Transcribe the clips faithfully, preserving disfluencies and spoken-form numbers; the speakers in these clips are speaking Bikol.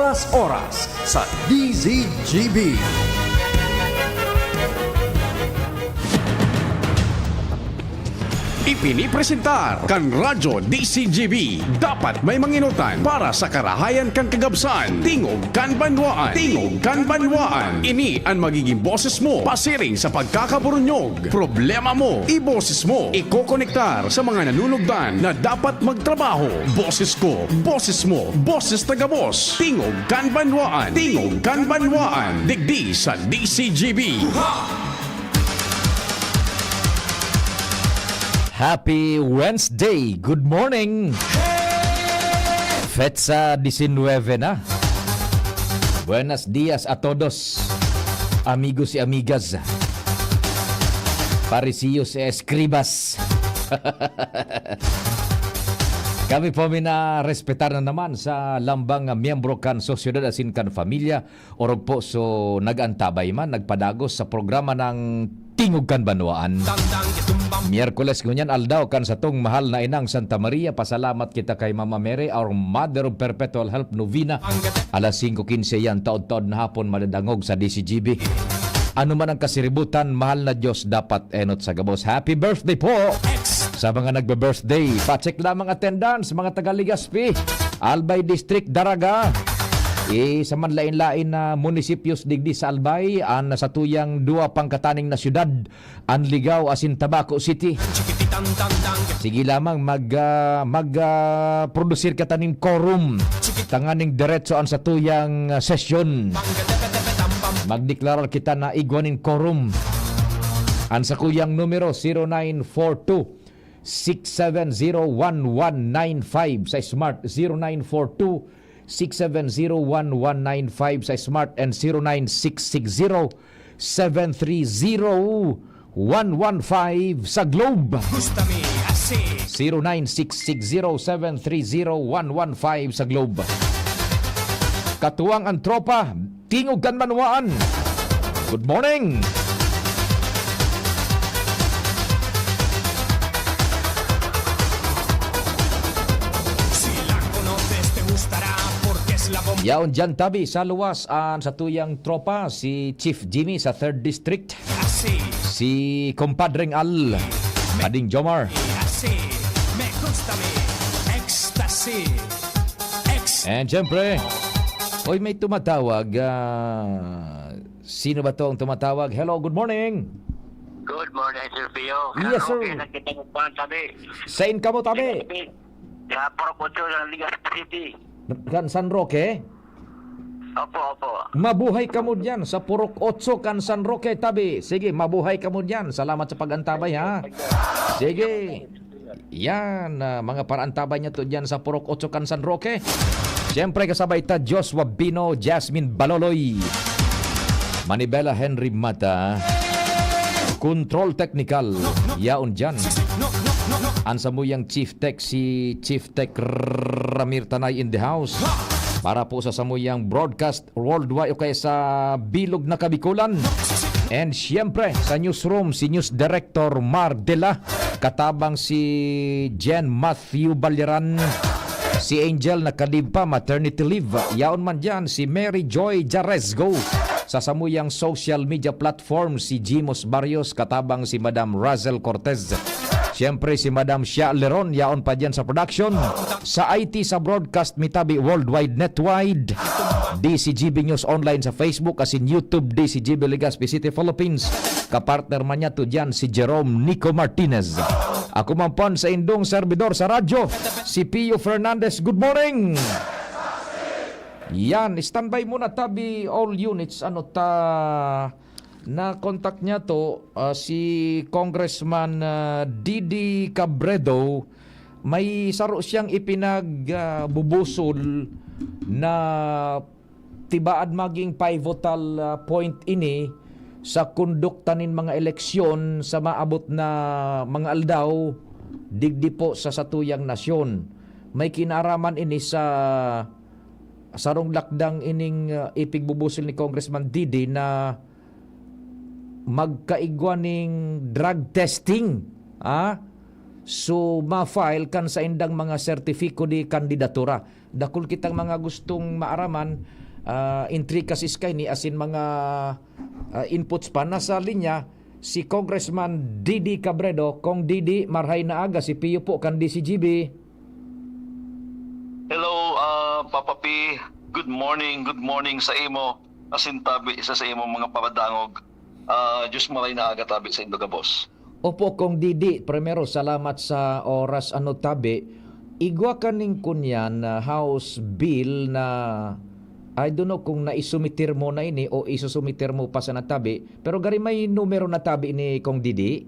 Oras sa D Z G B. Ipinipresentar kan Radyo D C G B. Dapat may manginutan para sa karahayan kan kagabsan. Tingog kan banwaan. Tingog kan banwaan. Ini an magiging boses mo pasiring sa pagkakaburunyog. Problema mo, iboses mo. Ikokonektar sa mga nanunugdan na dapat magtrabaho. Boses ko, boses mo, boses taga-Boss. Tingog kan banwaan. Tingog kan banwaan. Digdi sa D C G B. Happy Wednesday! Good morning! Fetsa disinwebe na. Buenos dias a todos, amigos y amigas, parisiyos e eskribas. Kami po minarespetar na naman sa lambang miyembro kan sosyedad asin kan pamilya, orog po so nag-antabay man, nagpadagos sa programa ng Tingog kan Banwaan. Miyerkules ngunyan aldaw kan satong mahal na inang Santa Maria. Pasalamat kita kay Mama Mary, our Mother of Perpetual Help Novena. Alas singko kinse yan, taod-taod na hapon madadangog sa D C G B. Ano man ang kasiributan, mahal na Diyos, dapat enot sa gabos. Happy birthday po sa mga nagbe-birthday. Pacheck lamang attendance, mga taga Legazpi, Albay District, Daraga. E, sa manlain-lain na munisipyos digdi sa Albay, an satuyang duwa pangkataning na syudad, an Ligao asin Tabaco City. Sige lamang, mag, ah, mag, ah, produsir kita nin quorum tanganing diretso an satuyang, ah, sesyon. Magdeklarar kita na igwa nin quorum. An sakuyang numero, zero nine four two, six seven zero, one one nine five sa Smart, zero nine four two, six seven zero, one one nine five sa Smart, and zero nine six six zero, seven three zero, one one five sa Globe. Gustami, asi. Zero nine six six zero, seven three zero, one one five sa Globe. Katuwang ang tropa, Tingog kan Banwaan. Good morning! Yaon dyan tabi sa luwas an satuyang tropa, si Chief Jimmy sa Third District, si Compadreng Al, Pading Jomar. And syempre, oy, may tumatawag. Ah, sino ba to ang tumatawag? Hello, good morning. Good morning, Sir Pio. Yes, sir. Okay, nakita mo pa, tabi. Sain ka mo, tabi? Sa Purok Otso ng Legazpi City. Kan San Roque? Opo, opo. Mabuhay kamo diyan sa Purok Otso kan San Roque, tabi. Sige, mabuhay kamo diyan. Salamat sa pag-antabay, ha? Sige. Yan, ah, mga parantabay niya to diyan sa Purok Otso kan San Roque. Siyempre, kasabay ta, Joshua Bino, Jasmine Baloloy, Manibela Henry Mata, Control Technical, yaon diyan. An samuyang Chief Tech, si Chief Tech Ramir Tanay in the house. Para po sa samuyang broadcast worldwide o kaya sa bilog na Kabikulan. And siyempre, sa newsroom, si News Director Mar Dela, katabang si Jen Matthew Balyaran, si Angel nakalive pa, maternity leave. Yaon man diyan, si Mary Joy Jaresgo. Sa samuyang social media platform, si Jimos Barrios, katabang si Madam Razel Cortez. Siyempre, si Madam Shia Leron, yaon pa diyan sa production. Sa I T, sa broadcast, mitabi worldwide, netwide. D C G B News Online sa Facebook asin YouTube, D C G B Legazpi City, Philippines. Kapartner man niya to diyan si Jerome Nico Martinez. Ako man pon sa indong serbidor sa radyo, si Pio Fernandez. Good morning! Yan, standby muna tabi all units. Ano ta, na-contact niya to, ah, si Congressman, ah, Didi Cabredo. May saro siyang ipinag, ah, bubusol na tibaad maging pivotal, ah, point ini sa kondukta nin mga eleksyon sa maabot na mga aldaw digdi po sa satuyang nasyon. May kinaaraman ini sa sarong lakdang ining, ah, ipigbubusol ni Congressman Didi na magkaigwa ning drug testing, ah, so ma-file kan saindang mga sertifiko de kandidatura. Dakul kitang mga gustong maaraman, ah, intricacies kaini asin mga, ah, inputs pa. Nasa linya si Congressman Didi Cabredo. Kong Didi, marhay na aga, si Pio po kan D C G B. Hello, ah, Papa P. Good morning, good morning sa imo. Asin tabi sa, sa imong mga paradangog. Ah, Diyos maray na aga tabi sa indo gabos. Opo, Kong Didi, primero, salamat sa oras. Ano tabi, igwa kaning kunyan na House Bill na, I don't know kung naisumiter mo na ini o isusumiter mo pa sana tabi, pero gari may numero na tabi ni Kong Didi?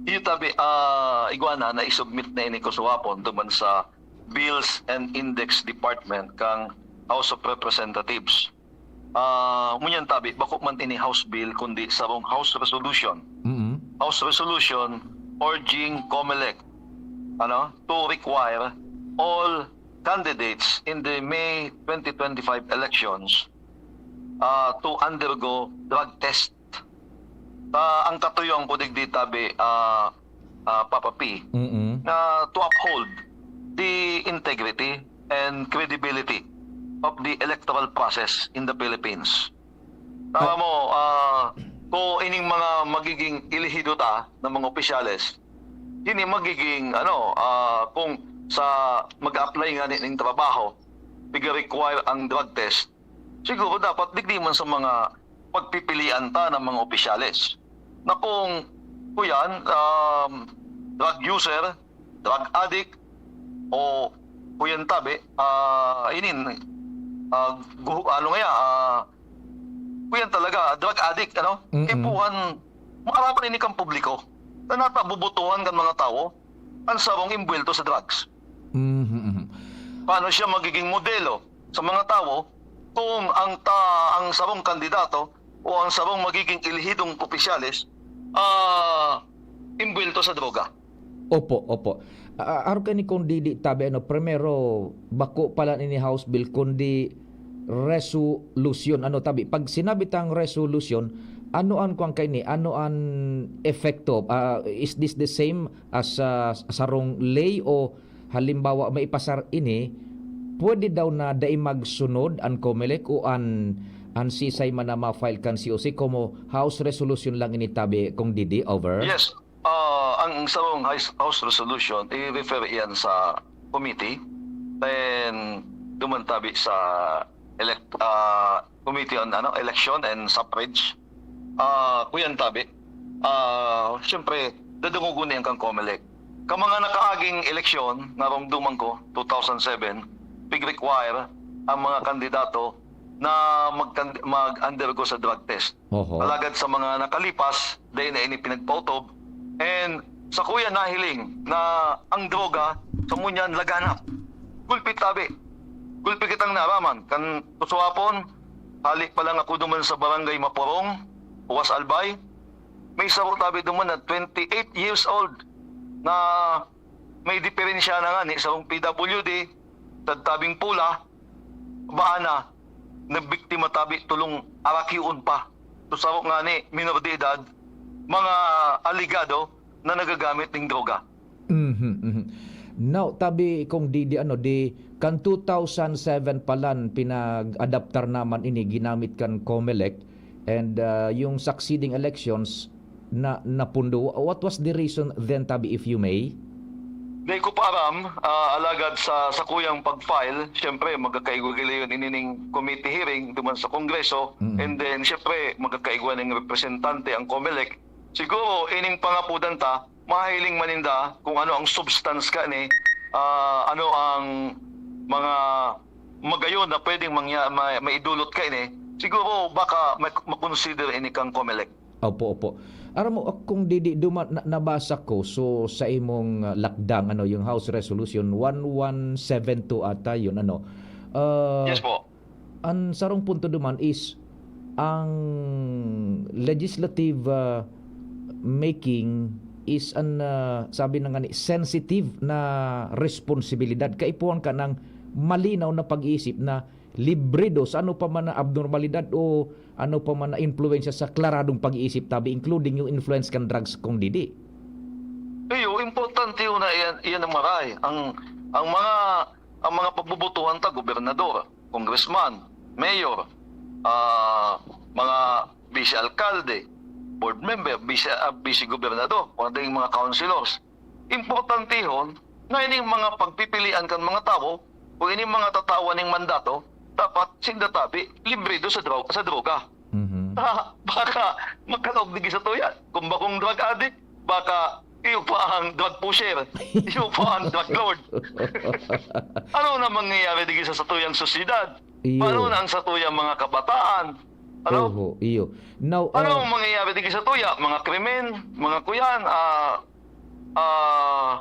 Iyo tabi, ah, igwa na, naisubmit na ini ko suwapon duman sa Bills and Index Department kang House of Representatives. Ah, ngunyan tabi, bako man ini House Bill, kundi sarong House Resolution. Mm. House Resolution urging COMELEC, ano, to require all candidates in the May twenty twenty-five elections, ah, to undergo drug test. Ta, ang katuyoan ko digdi tabi, ah, ah, Papa P, Mm. na to uphold the integrity and credibility of the electoral process in the Philippines. Tama Ah. mo, ah, kung ining mga magiging elehido ta na mga opisyales, ini magiging, ano, ah, kung sa mag-apply nga nin trabaho, piga-require ang drug test, siguro dapat digdi man sa mga pagpipilian ta ng mga opisyales na kung kuyan, um, drug user, drug addict, o kuyan tabi, ah, inin, ah, gu-, ano nga ya, ah, kuyan talaga, drug addict, ano? Mm-mm. Ipuhan, maaraman ini kan publiko na natabubutuhan kan mga tawo ang sarong imbwelto sa drugs. Mhm, mhm. Paano siya magiging modelo sa mga tawo kung ang ta-, ang sarong kandidato o ang sarong magiging elehidong opisyales, ah, imbwelto sa droga? Opo, opo. Ah, arog kaini Kong Didi tabi, ano, primero, bako pala ini House Bill, kundi resolution. Ano tabi, pag sinabi tang resolution, ano an kwan kaini? Ano an epekto? Ah, is this the same as, ah, sarong ley o halimbawa maipasar ini, pwede daw na dai magsunod an COMELEC o an, an sisay man na ma-file kan C O C, komo House resolution lang ini tabi, Kong Didi, over? Yes. Ah, ang sarong House, House resolution, i-refer iyan sa committee. Then, duman tabi sa elect-, ah, Committee on, ano, Election and Suffrage. Ah, kuyan tabi. Ah, siyempre, dadungogon na yan kang COMELEC. Ka mga nakaaging eleksyon, naromdoman ko, two thousand seven, pig-require ang mga kandidato na mag-, mag-undergo sa drug test. Oho. Alagad sa mga nakalipas, dai na ini pinagpautob. And sa kuya nahiling na ang droga, sa ngunyan, laganap. Gulpi tabi. Gulpi kitang naaraman. Kan kusuhapon, hali pa lang ako duman sa barangay Mapurong, Uwas Albay. May saro tabi duman na twenty-eight years old na may diferensya na nga ni sarong P W D, sa tabing pula, baan na, nabiktima tabi tolong arakion pa. So, saro nga ni minor de edad, mga alegado na nagagamit ning droga. Mhm, mhm. Now, tabi Kong Didi, ano, di kan two thousand seven pa lang pinag-adaptar naman ini, ginamit kan COMELEC, and, ah, yung succeeding elections na napundo. What was the reason then, tabi, if you may? Di ko pa aram, ah, alagad sa, sa kuyang pag-file, siyempre, magkakaigwa-gilayon ini ning committee hearing duman sa Kongreso, Mm. and then, siyempre, magkakaigwa ning representante ang COMELEC. Siguro, ining pangapodan ta, mahiling man ninda kung ano ang substance kaini, ah, ano ang mga magayon na pwedeng mangya-, ma-, maidulot kaini. Siguro, baka ma-, makonsider ini kang COMELEC. Opo, opo. Aram mo, Kong Didi, duma-, na-, nabasa ko, so, sa imong, ah, lakdang, ano, yung House Resolution one one seven two ata yun, ano. Ah, Yes po. Ang sarong punto duman is, ang legislative, ah, making is an, ah, sabi na nga ni, sensitive na responsibilidad. Kaipuhan ka ng malinaw na pag-iisip na libre do sa ano pa man na abnormalidad o ano pa man na impluwensya sa klaradong pag-iisip tabi, including yung influence kan drugs, Kong Didi. Iyo, importante yun na iyan, iyan ang maray. Ang, ang mga, ang mga pagbubutuhan ta, gobernador, congressman, mayor, ah, mga vice alkalde, board member, vice, ah, vice gobernador, o ding mga councilors. Importantehon na ining mga pagpipilian kan mga tawo o ining mga tatawan ning mandato, dapat sinda tabi libre do sa dro-, sa droga. Mhm. Baka magkalaog digdi sa tuya. Kung bakong drug addict, baka iyo pa ang drug pusher, iyo pa ang drug lord. Ano na mangyayari digdi sa satuyang sosyedad? Iyo. Paano na ang satuyang mga kabataan? Ano? Oho, iyo. Now, Ano ah, ang mangyayari digdi sa tuya? Mga krimen, mga kuyan, ah, ah,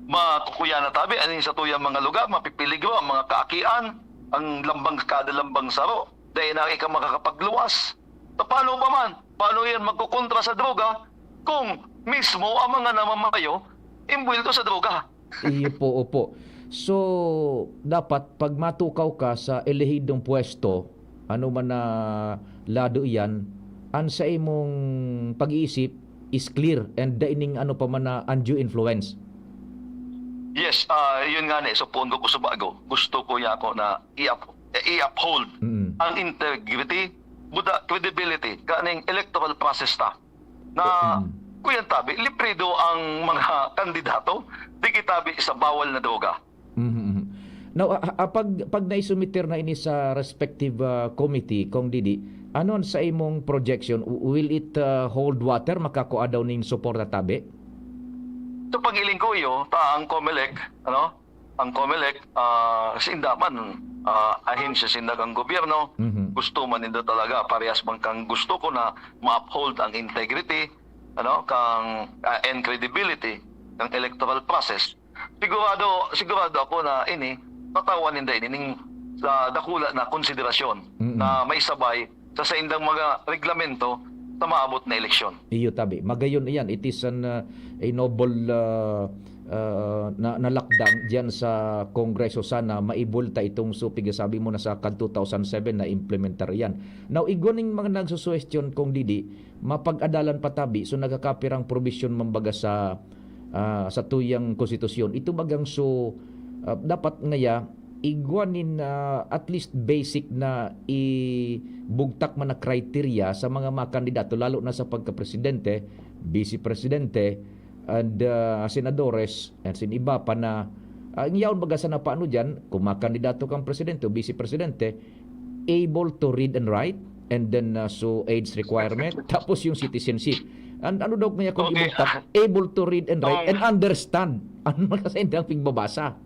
matukuyan na tabi, ano yung sa tuyang mga lugar, mapipiligro ang mga kaakian, ang lambang, kada lambang saro, dahil na ika makakapagluwas. So, paano pa man? Paano yan magkukontra sa droga kung mismo ang mga namamayo imbwelto sa droga? Iyo po, opo. So, dapat pag matukaw ka sa elehidong pwesto, ano man na lado iyan, ang sa imong pag-iisip is clear and daining ano pa man na undue influence. Yes, ah, yun nga ni, so poon ko kusubago. Gusto ko ya ako na i-up-, i-uphold Mm. ang integrity, buda, credibility, kaning electoral process ta. Na, Mm. kuyan tabi, librido ang mga kandidato, di kitabi sa bawal na droga. Mhm, mhm. Now, ah, ah, pag, pag naisumiter na ini sa respective, ah, committee, Kong Didi, ano an sa imong projection? W-, will it, ah, hold water? Makakua daw ning suporta tabi? So, pag-iling ko iyo, ta ang Comelec, ano? Ang Comelec, ah, sinda man, ah, ahensya sinda kan gobyerno, Mhm. gusto man ninda talaga, parehas man kan gusto ko na ma-uphold ang integrity, ano, kan, ah, and credibility kan electoral process. Sigurado, sigurado ako na ini, tatawan ninda ini ning sa dakula na konsiderasyon Mm. na maisabay sa saindang mga reglamento sa maabot na eleksyon. Iyo tabi. Magayon iyan. It is an, uh, a noble, uh, uh, na, na lakdang diyan sa Kongreso. Sana maibulta itong supig sabi mo na sa kad two thousand seven na implementar iyan. Now, igwa ning mga nagsusuhestyon, Kong Didi, mapag-adalan pa tabi. So, nagkakapirang probisyon, mambaga, sa, ah, sa tuyang konstitusyon. Ito bagang so, ah, dapat ngaya, igwa nin, ah, at least basic na ibugtak man na criteria sa mga, mga kandidato, lalo na sa pagkapresidente, vice presidente, and, ah, senadores, and sin iba pa na, ah, ang yaon baga sana paano diyan, kung makandidato kang presidente o vice presidente, able to read and write, and then, ah, so age requirement, tapos yung citizenship. And ano daw kaya kung Okay. ibugtak, able to read and write Ang and understand. Ano man kasi hindi ang pigbabasa?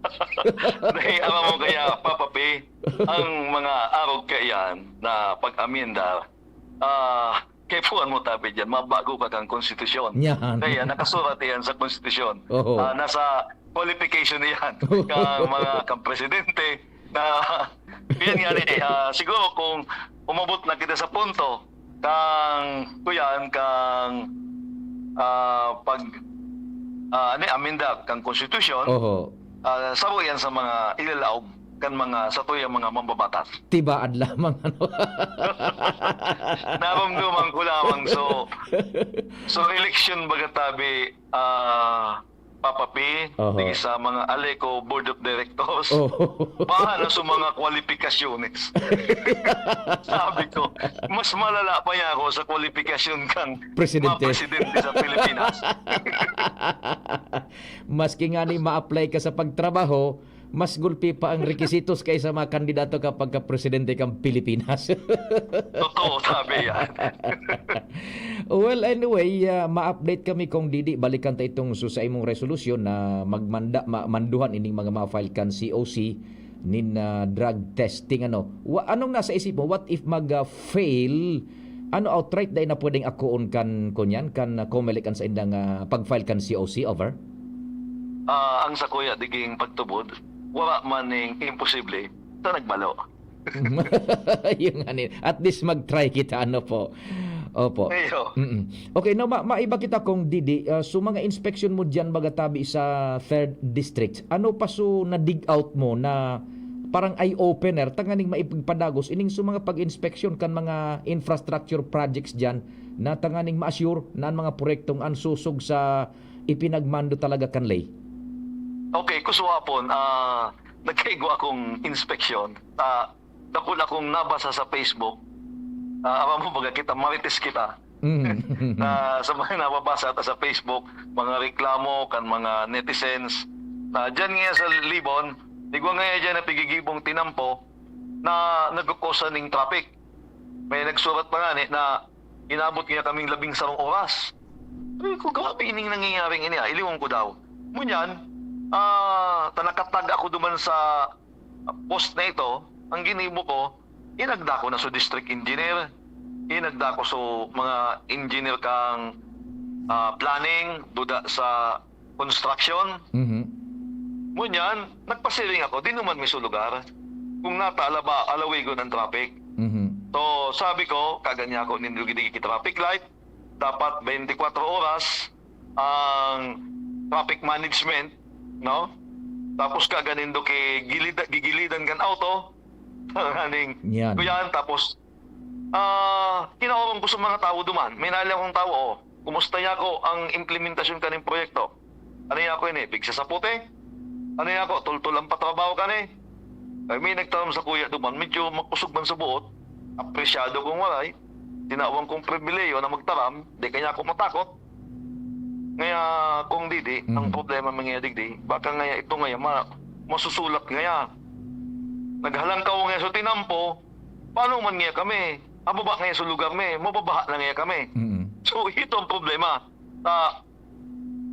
Dahil alam mo kaya, Papa P, ang mga arog kaiyan na pag-amyenda, ah, kaipuhan mo tabi diyan, mabago ka kang konstitusyon. Yan. Kaya nakasurat yan sa konstitusyon. Oho. Ah, nasa qualification yan. Oho. Kang mga, kang presidente, na, yan nga ni, ah, siguro kung umabot na kita sa punto, kang, kuyan, kang, ah, pag, ah, ano, amenda kang konstitusyon, Oho. ah, saro yan sa mga ilalaog kan mga satuyang mga mambabatas. Tibaan lamang, ano? Narumduman ko lamang. So, so, eleksyon baga tabi, ah, Papa P, Oho. di sa mga ALECO Board of Directors. Oho. Bahala sa mga kwalipikasyones. Sabi ko, mas malala pa niya ako sa kwalipikasyon kang Presidente. mga presidente sa Pilipinas. Maski nga ni ma-apply ka sa pagtrabaho, mas gulpi pa ang requisitos kaysa mga kandidato kapag ka presidente kang Pilipinas. Totoo, sabi yan. Well, anyway, ah, ma-update kami, Kong Didi. Balikan ta itong su-, sa imong resolusyon na magmanda, ma-, manduhan ining mga ma-file kan C O C nin, ah, drug testing, ano. Wa-, anong nasa isip mo? What if mag, ah, fail? Ano, outright dai na pwedeng akoon kan, kunyan, kan, ah, Comelec an saindang, ah, pag-file kan C O C? Over? Ah, ang sakuya diging pagtubod, wala man ning imposible sa nagbalo. Yung ano, at least mag-try kita, ano po. Opo. Iyo. Mm-mm. Okay, now, ma-, maiba kita, Kong Didi. Ah, so, mga inspeksyon mo diyan, baga tabi sa third district, ano pa so na-dig out mo na parang eye-opener tanganing maipagpadagos ining so mga pag-inspeksyon kan mga infrastructure projects diyan na tanganing ma-assure na ang mga proyektong an susog sa ipinagmando talaga kan ley? Okay, kuswapon, ah, nagkaigwa akong inspeksyon. Ah, dakul akong nabasa sa Facebook. Ah, aram mo, baga kita, marites kita. Mm. Na sa mga nababasa ta sa Facebook, mga reklamo kan mga netizens, na diyan nga sa Libon, igwa nga diyan na pigigibong tinampo na nagkukusa ning traffic. May nagsurat pa nga ni na inabot niya kaming labing sarong oras. Sabi ko, "Grabe ining nangyayaring ini, ah, iliwon ko daw." Ngunyan, ah, ta nakatag ako duman sa post na ito, ang ginibo ko, inagda ko na so district engineer, inagda ko so mga engineer kang, ah, planning, duda sa construction. Mhm. Ngunyan, nagpasiring ako, di naman may so lugar. Kung nata, alaba, alawigon ang traffic. Mhm. So, sabi ko, kaganyan ko, nindugidigi ki traffic light, dapat twenty-four oras ang traffic management, no? Tapos kaganindo ki gilid-, gigilidan kan auto, kaning Yan. kuyan, tapos, ah, kinaurong ko sa mga tao duman. May nali akong tao, oh, kumusta niya ako ang implementasyon kaning proyekto? Ano niya ako ini? Pigsasaputi? Ano niya ako? Tultol ang patrabaho ka ni? Ay, may nagtaram sa kuya duman, medyo makusog man sa buot. Apresyado kong waray. Tinawan kong pribileyo na magtaram, di kanya ako matakot. Ngaya, kung didi, ang Mm. problema man ngaya digdi, baka ngaya ito ngaya ma-, masusulat ngaya. Naghalangkaw ngaya sa tinampo, paano man ngaya kami? Ababa ngaya sa lugar mi, mababaha na ngaya kami. Mm. So, ito ang problema. Ta-,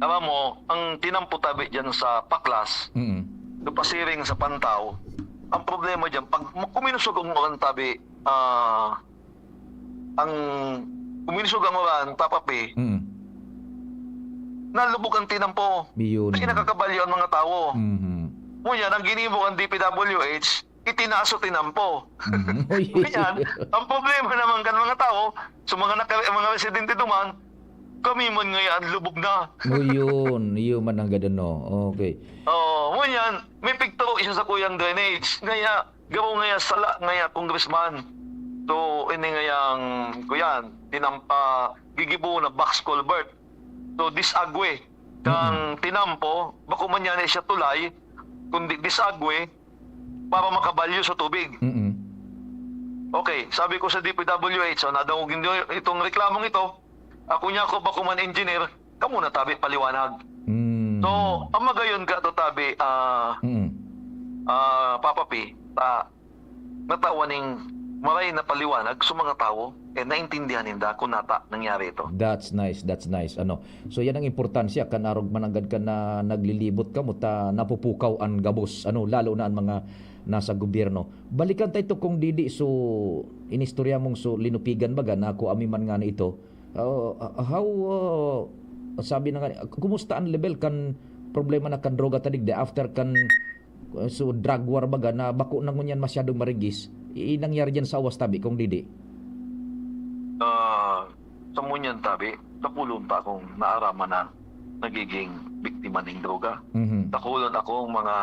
aram mo, ang tinampo tabi diyan sa Paklas, Mm. do pasiring sa Pantaw, ang problema diyan, pag kuminosog ang ulan tabi, ah, ang kuminosog ang ulan, tapapi, Mm. nalubog ang tinampo. Yun. Kaya nakakabalyo ang mga tawo. Mhm. Ngunyan, ang ginibo ang D P W H, itinaas o tinampo. Mhm. Uy. Ngunyan, ang problema naman kan mga tawo, sa mga naka-, mga residente duman, kami man ngayon lubog na. O yun, yun man ang gad-, ano. Okay. Oo, ngunyan, may pigturo siya sa kuyang drainage. Ngaya, garo ngaya sala ngaya congressman. So, ini ngayang, kuyan, tinampa, gigibo na box culvert. So, disagwe. Kang Mm-mm. tinampo, bako man yan siya tulay, kundi disagwe para makabalyo sa tubig. Mm-mm. Okay, sabi ko sa D P W H, so, nadangog nindo itong reklamong ito, ako niya ako, bako man engineer, kamo na tabi paliwanag. Mm. So, ang magayon ka to tabi, ah, Mm. ah, Papa P, ta-, natawan ning maray na paliwanag sa mga tawo, eh, naintindihan ninda kung nata nangyari ito. That's nice, that's nice. Ano, so yan ang importansya, kan arog mananggad ka na naglilibot ka mo, ta napupukaw an gabos, ano, lalo na ang mga nasa gobyerno. Balikan ta ito kung didi, so, inistorya mong so linupigan baga na ako ami man nga na ito. Ah, how, ah, sabi na nga, kumusta ang level kan problema na kan droga ta digdi after kan, uh, so drug war baga na bako na ngunyan masyadong marigis? I-, nangyari dyan sa awas tabi kung didi? Ah, sa ngunyan tabi, sa kulon ta akong naaraman na nagiging biktima ning droga. Mhm. Sa kulon akong mga,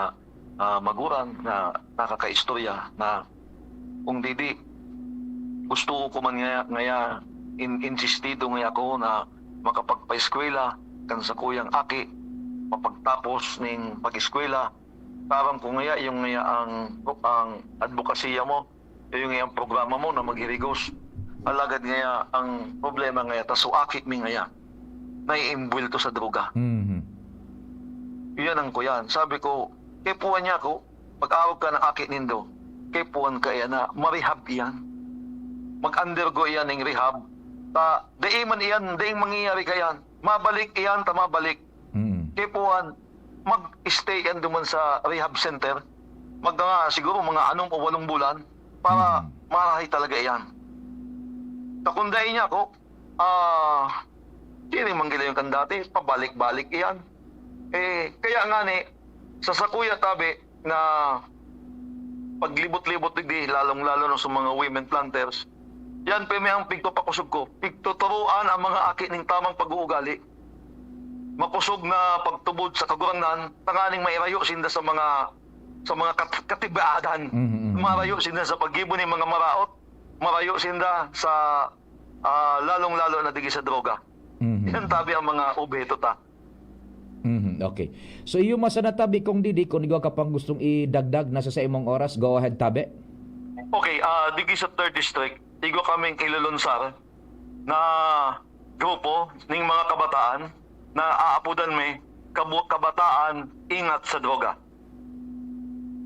ah, maguran na nakakaistorya na kung didi, gusto ko man ngaya, ngaya in-, insistido ngaya ako na makapagpaeskwela kan sakuyang aki, mapagtapos ning pag-eskwela. Parang kung ngaya, yung ngaya ang, ang adbokasiya mo, yung ngaya ang programa mo na maghirigos. Alagad ngaya ang problema ngaya, ta so aki mi ngaya, naiimbwelto sa droga. Mhm. Iyan ang kuyan. Sabi ko, "Kaipuhan niya ako, pag-arog ka ng aki nindo, kaipuhan ka iyan na marehab iyan. Mag-undergo iyan ng rehab. Ta, dai man iyan, daing mangyayari ka iyan. Mabalik iyan, ta mabalik. Mm. Kaipuhan, mag-stay iyan duman sa rehab center. Mga, siguro, mga anom o walong bulan para Mm. marahay talaga iyan." Ta kung dai niya ako, ah, siring man gila yung kan dati, pabalik-balik iyan. Eh, kaya nga ni, sa sakuya tabi na paglibot-libot digdi, lalong-lalo na sa mga women planters, yan pa may ang pigpapakusog ko, pigtuturuan ang mga aki ning tamang pag-uugali. Makusog na pagtubod sa kagurangnan, tanganing mairayo sinda sa mga, sa mga kat-, katibaadan. Mhm, mhm. Marayo sinda sa paggibo ni mga maraot, marayo sinda sa, ah, lalong-lalo na digi sa droga. Mhm. Yan tabi ang mga obheto ta. Mhm, okay. So, iyo man sana tabi kung didi, kung igwa ka pang gustong idagdag na sa, sa imong oras, go ahead, tabi. Okay, ah, digdi sa third district, igwa kaming ilulunsar na grupo ning mga kabataan na aapodan mi Kabu-, Kabataan Ingat sa Droga.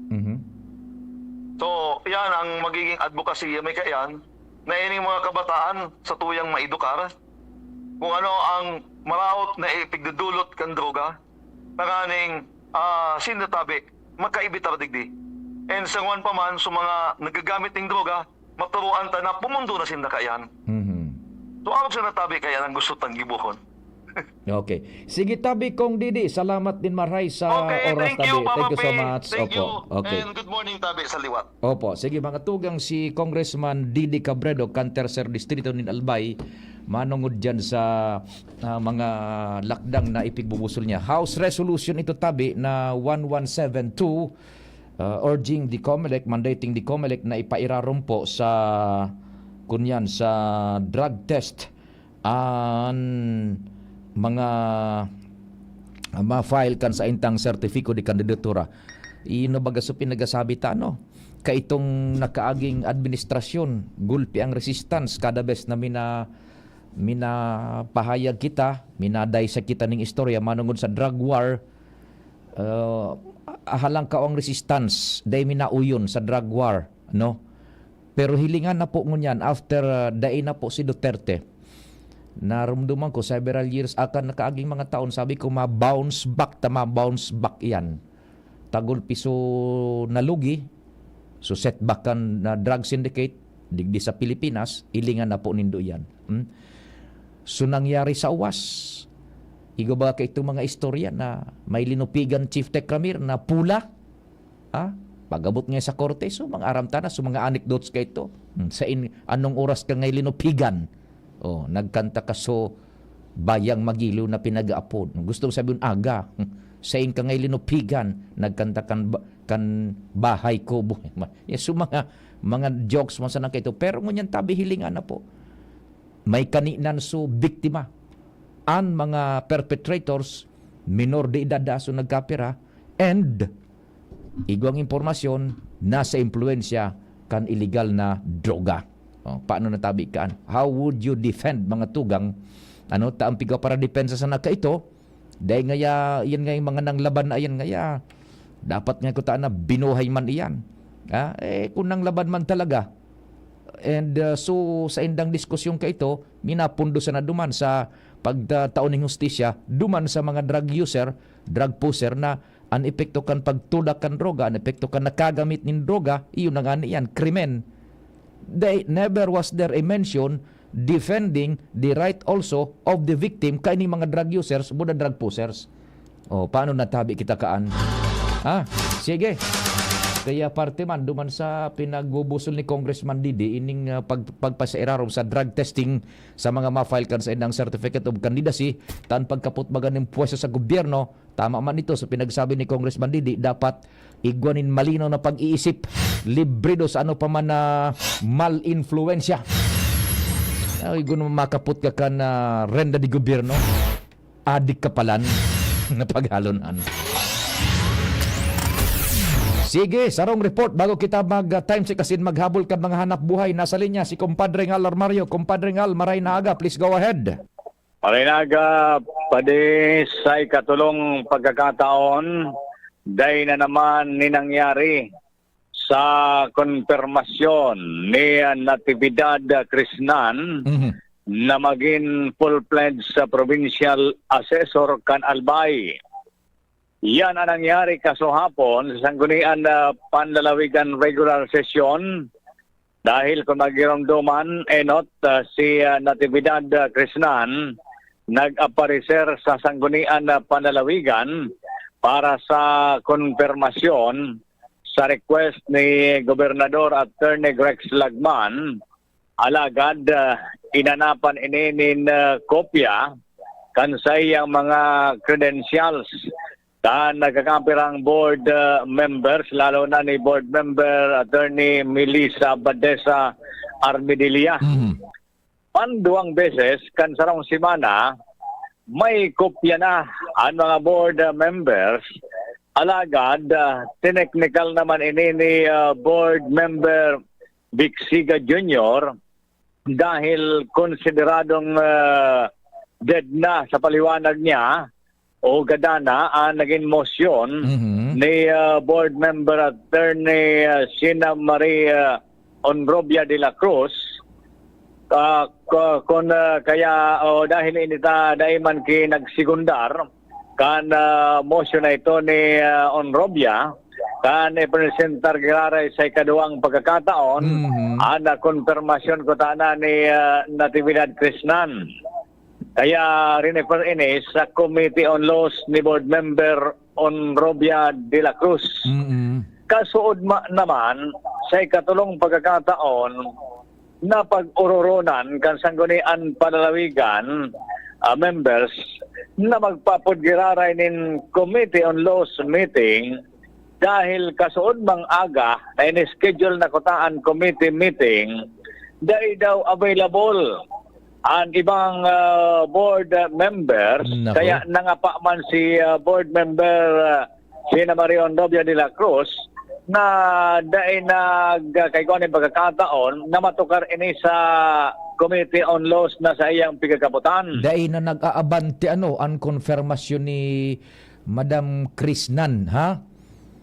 Mhm. So, yan ang magiging advocacy mi kaiyan, na ining mga kabataan sa tuyang maedukar kung ano ang maraot na ipigdudulot kan droga, tanganing, ah, sinda tabi, makaibitar digdi. And sa ngwan pa man, sa mga nagagamit ning droga, maturuan ta na pumundo na sinda kaiyan. Mhm. So, arog sa natabi kaiyan ang gusto tang gibohon. Okay. Sige, tabi kong Didi, salamat din maray sa Okay, oras, thank tabi. you, Papa Thank you so P. much. Thank Opo. you, Okay. And good morning, tabi, sa liwat. Opo, sige mga tugang, si Congressman Didi Cabredo, kan Tercer Distrito nin Albay, manungod dyan sa ah, mga lakdang na ipigbubusol niya. House resolution ito, tabi, na one one seven two, ah, urging the COMELEC, mandating the COMELEC na ipairarom po sa, kunyan, sa drug test an mga ma-file kan saintang sertifiko de kandidatura. Ino baga so pinagasabi ta, no? Kaitong nakaaging administrasyon, gulpi ang resistance kada bes na mina-, minapahayag kita, minadaysa kita ning istorya manungod sa drug war. Ah, halangkaw ang resistance, dai minauyon sa drug war, no? Pero hilingan na po ngunyan, after, ah, dai na po si Duterte. Narumduman ko, several years, akan nakaaging mga taon, sabi ko, ma-bounce back ta, ma-bounce back yan. Tagol piso nalugi, so setback kan na drug syndicate, digdi sa Pilipinas, hilingan na po nindo yan. Hmm? So nangyari sa uwas, igwa ba kaitong mga istorya na may linupigan Chief Tecramir na pula? Ah, pag-abot nga sa korte, so mga aram ta na, so mga anecdotes kaito. Hmm, sa in, anong oras ka ngay linupigan? Oh, nagkanta ka so bayang magiliw na pinag-aapod. Gusto sabihin, aga. Sain ka ngay linupigan, nagkanta kan ba-, kan bahay ko. Bu-, ya, so mga, mga jokes man sana kaito. Pero ngunyan tabi hilingan na po. May kaninan so biktima. An mga perpetrators, minor de edad da so nagkapira, and igwang impormasyon, nasa impluwensya kan iligal na droga. Oh, paano natabi kaan? How would you defend, mga tugang? Ano, ta ang pigwa para depensa sana kaito? Dahil ngaya, yan nga yung mga nanglaban na yan ngaya. Dapat nga kutaan na binuhay man iyan. Ha? Eh, kung nanglaban man talaga, and, uh, so, sa indang diskusyon kaito, minapundo sana duman sa pagtao ning hustisya, duman sa mga drug user, drug pusher na an epekto kan pagtulak kan droga, an epekto kan nakagamit nin droga, iyon na nga niyan, krimen. They, never was there a mention defending the right also of the victim kaining mga drug users, buda drug pusers. Oh, paano natabi kita kaan? Ha? Sige. Kaya parte man, duman sa pinagbubusol ni Congressman Didi, ining, ah, pag-, pagpasairarom sa drug testing sa mga ma-file kan sa indang certificate of candidacy, tan pagkaputbagan nin pwesto sa gobyerno, tama man ito sa pinagsabi ni Congressman Didi, dapat igwa nin malinaw na pag-iisip, librido sa ano pa man na mal-influensya. Ay, igwa naman makapot ka kan, ah, renda de gobyerno. Adik ka palan na paghalonan. Sige, sarong report bago kita mag, ah, time check asin maghabol kan mga hanap buhay. Nasa linya si Compadre Ngal Armario. Compadre Ngal, maray na aga. Please go ahead. Maray na aga, padi sa ikatulong pagkakataon, dai na naman ni nangyari sa konfirmasyon ni Natividad Crisnan Mhm. na magin full-fledged sa provincial assessor kan Albay. Yan ang nangyari kasuhapon sa Sanggunian na Panlalawigan regular session, dahil kung magiromdoman, enot, ah, si, ah, Natividad, ah, Crisnan nag-aparecer sa Sanggunian na Panlalawigan para sa konfirmasyon sa request ni Gobernador Attorney Rex Lagman. Alagad, ah, inanapan ini nin, ah, kopya kan saiyang mga credentials kan nagkakapirang board, ah, members, lalo na ni board member Attorney Melissa Badesa Armedilla. Mhm. Panduwang beses kan sarong semana, may kopya na an mga board, ah, members. Alagad, ah, tineknikal naman ini ni, ah, board member Vic Siga Junior dahil konsideradong, ah, dead na sa paliwanag niya o gada na ang naging motion Mhm. ni, ah, Board Member Attorney, ah, Sina Marie, ah, Onrobia de la Cruz. Ah, ku-, kun, ah, kaya, o dahil ini ta dai man ki nagsigundar kan, ah, motion na ito ni, ah, Onrobia, kan ipresentar giraray sa ikaduwang pagkakataon, Mhm. an, ah, konpermasyon kutana ni, ah, Natividad Krishnan. Kaya rinefer ini sa Committee on Laws ni Board Member Onrobia de la Cruz. Mm. Kasuodma naman, sa ikatulong pagkakataon, napag-ororonan kan Sanggunian Panlalawigan, ah, members na magpapod giraray nin Committee on Laws meeting dahil kasuodmang aga na in-schedule na kuta an committee meeting, dai daw available an ibang, ah, board, ah, members. Nako. Kaya nangapa man si, ah, board member, ah, Sina Marie Onrobia de la Cruz na dai nag-, ah, kay kuwan nin pagkakataon na matukar ini sa Committee on Laws na sa iyang pigkakapotan. Dai na nag-aabante, ano, an konfirmasyon ni Madam Krishnan, ha?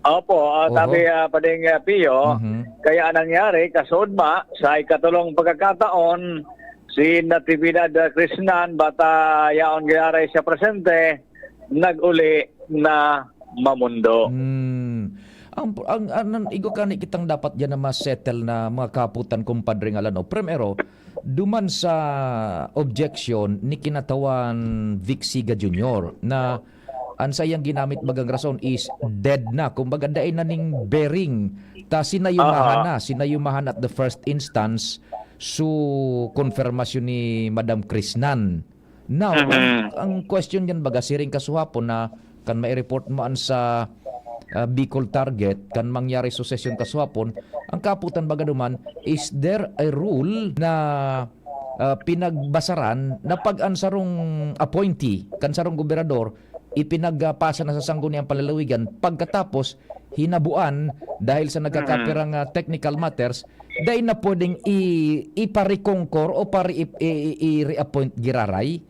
Opo, ah, Oho. sabi, ah, Pading, ah, Pio, Mhm. kaya nangyari, kasuodma, sa ikatulong pagkakataon, si Natividad, ah, Krishnan, bata yaon giraray siya presente, nag-uli na mamundo. Hmm. Ang, ang, ang, ang igwa kani kitang dapat diyan na ma-settle na mga kaputan, kumpadre, nga lano. Primero, duman sa objection ni kinatawan Vic Siga Junior na an saiyang ginamit bagang rason is dead na. Kumbaga, dai na ning bearing. Ta sinayumahan Aha. na, sinayumahan at the first instance, so, konfirmasyon ni Madam Krishnan. Now, ang, Mhm. ang question diyan baga, siring kasuhapon na kan mai-report man sa, ah, Bicol Target, kan mangyari sucession kasuhapon, ang kaputan baga duman, is there a rule na, ah, pinagbasaran na pag ang sarong appointee, kan sarong gobernador, ipinagpasa na sa Sangguniang Panlalawigan, pagkatapos hinabuan dahil sa nagkakapirang, Mhm. ah, technical matters, dai na pwedeng i-, ipa-reconcour o pare-, i-, i-, i-, i-reappoint giraray?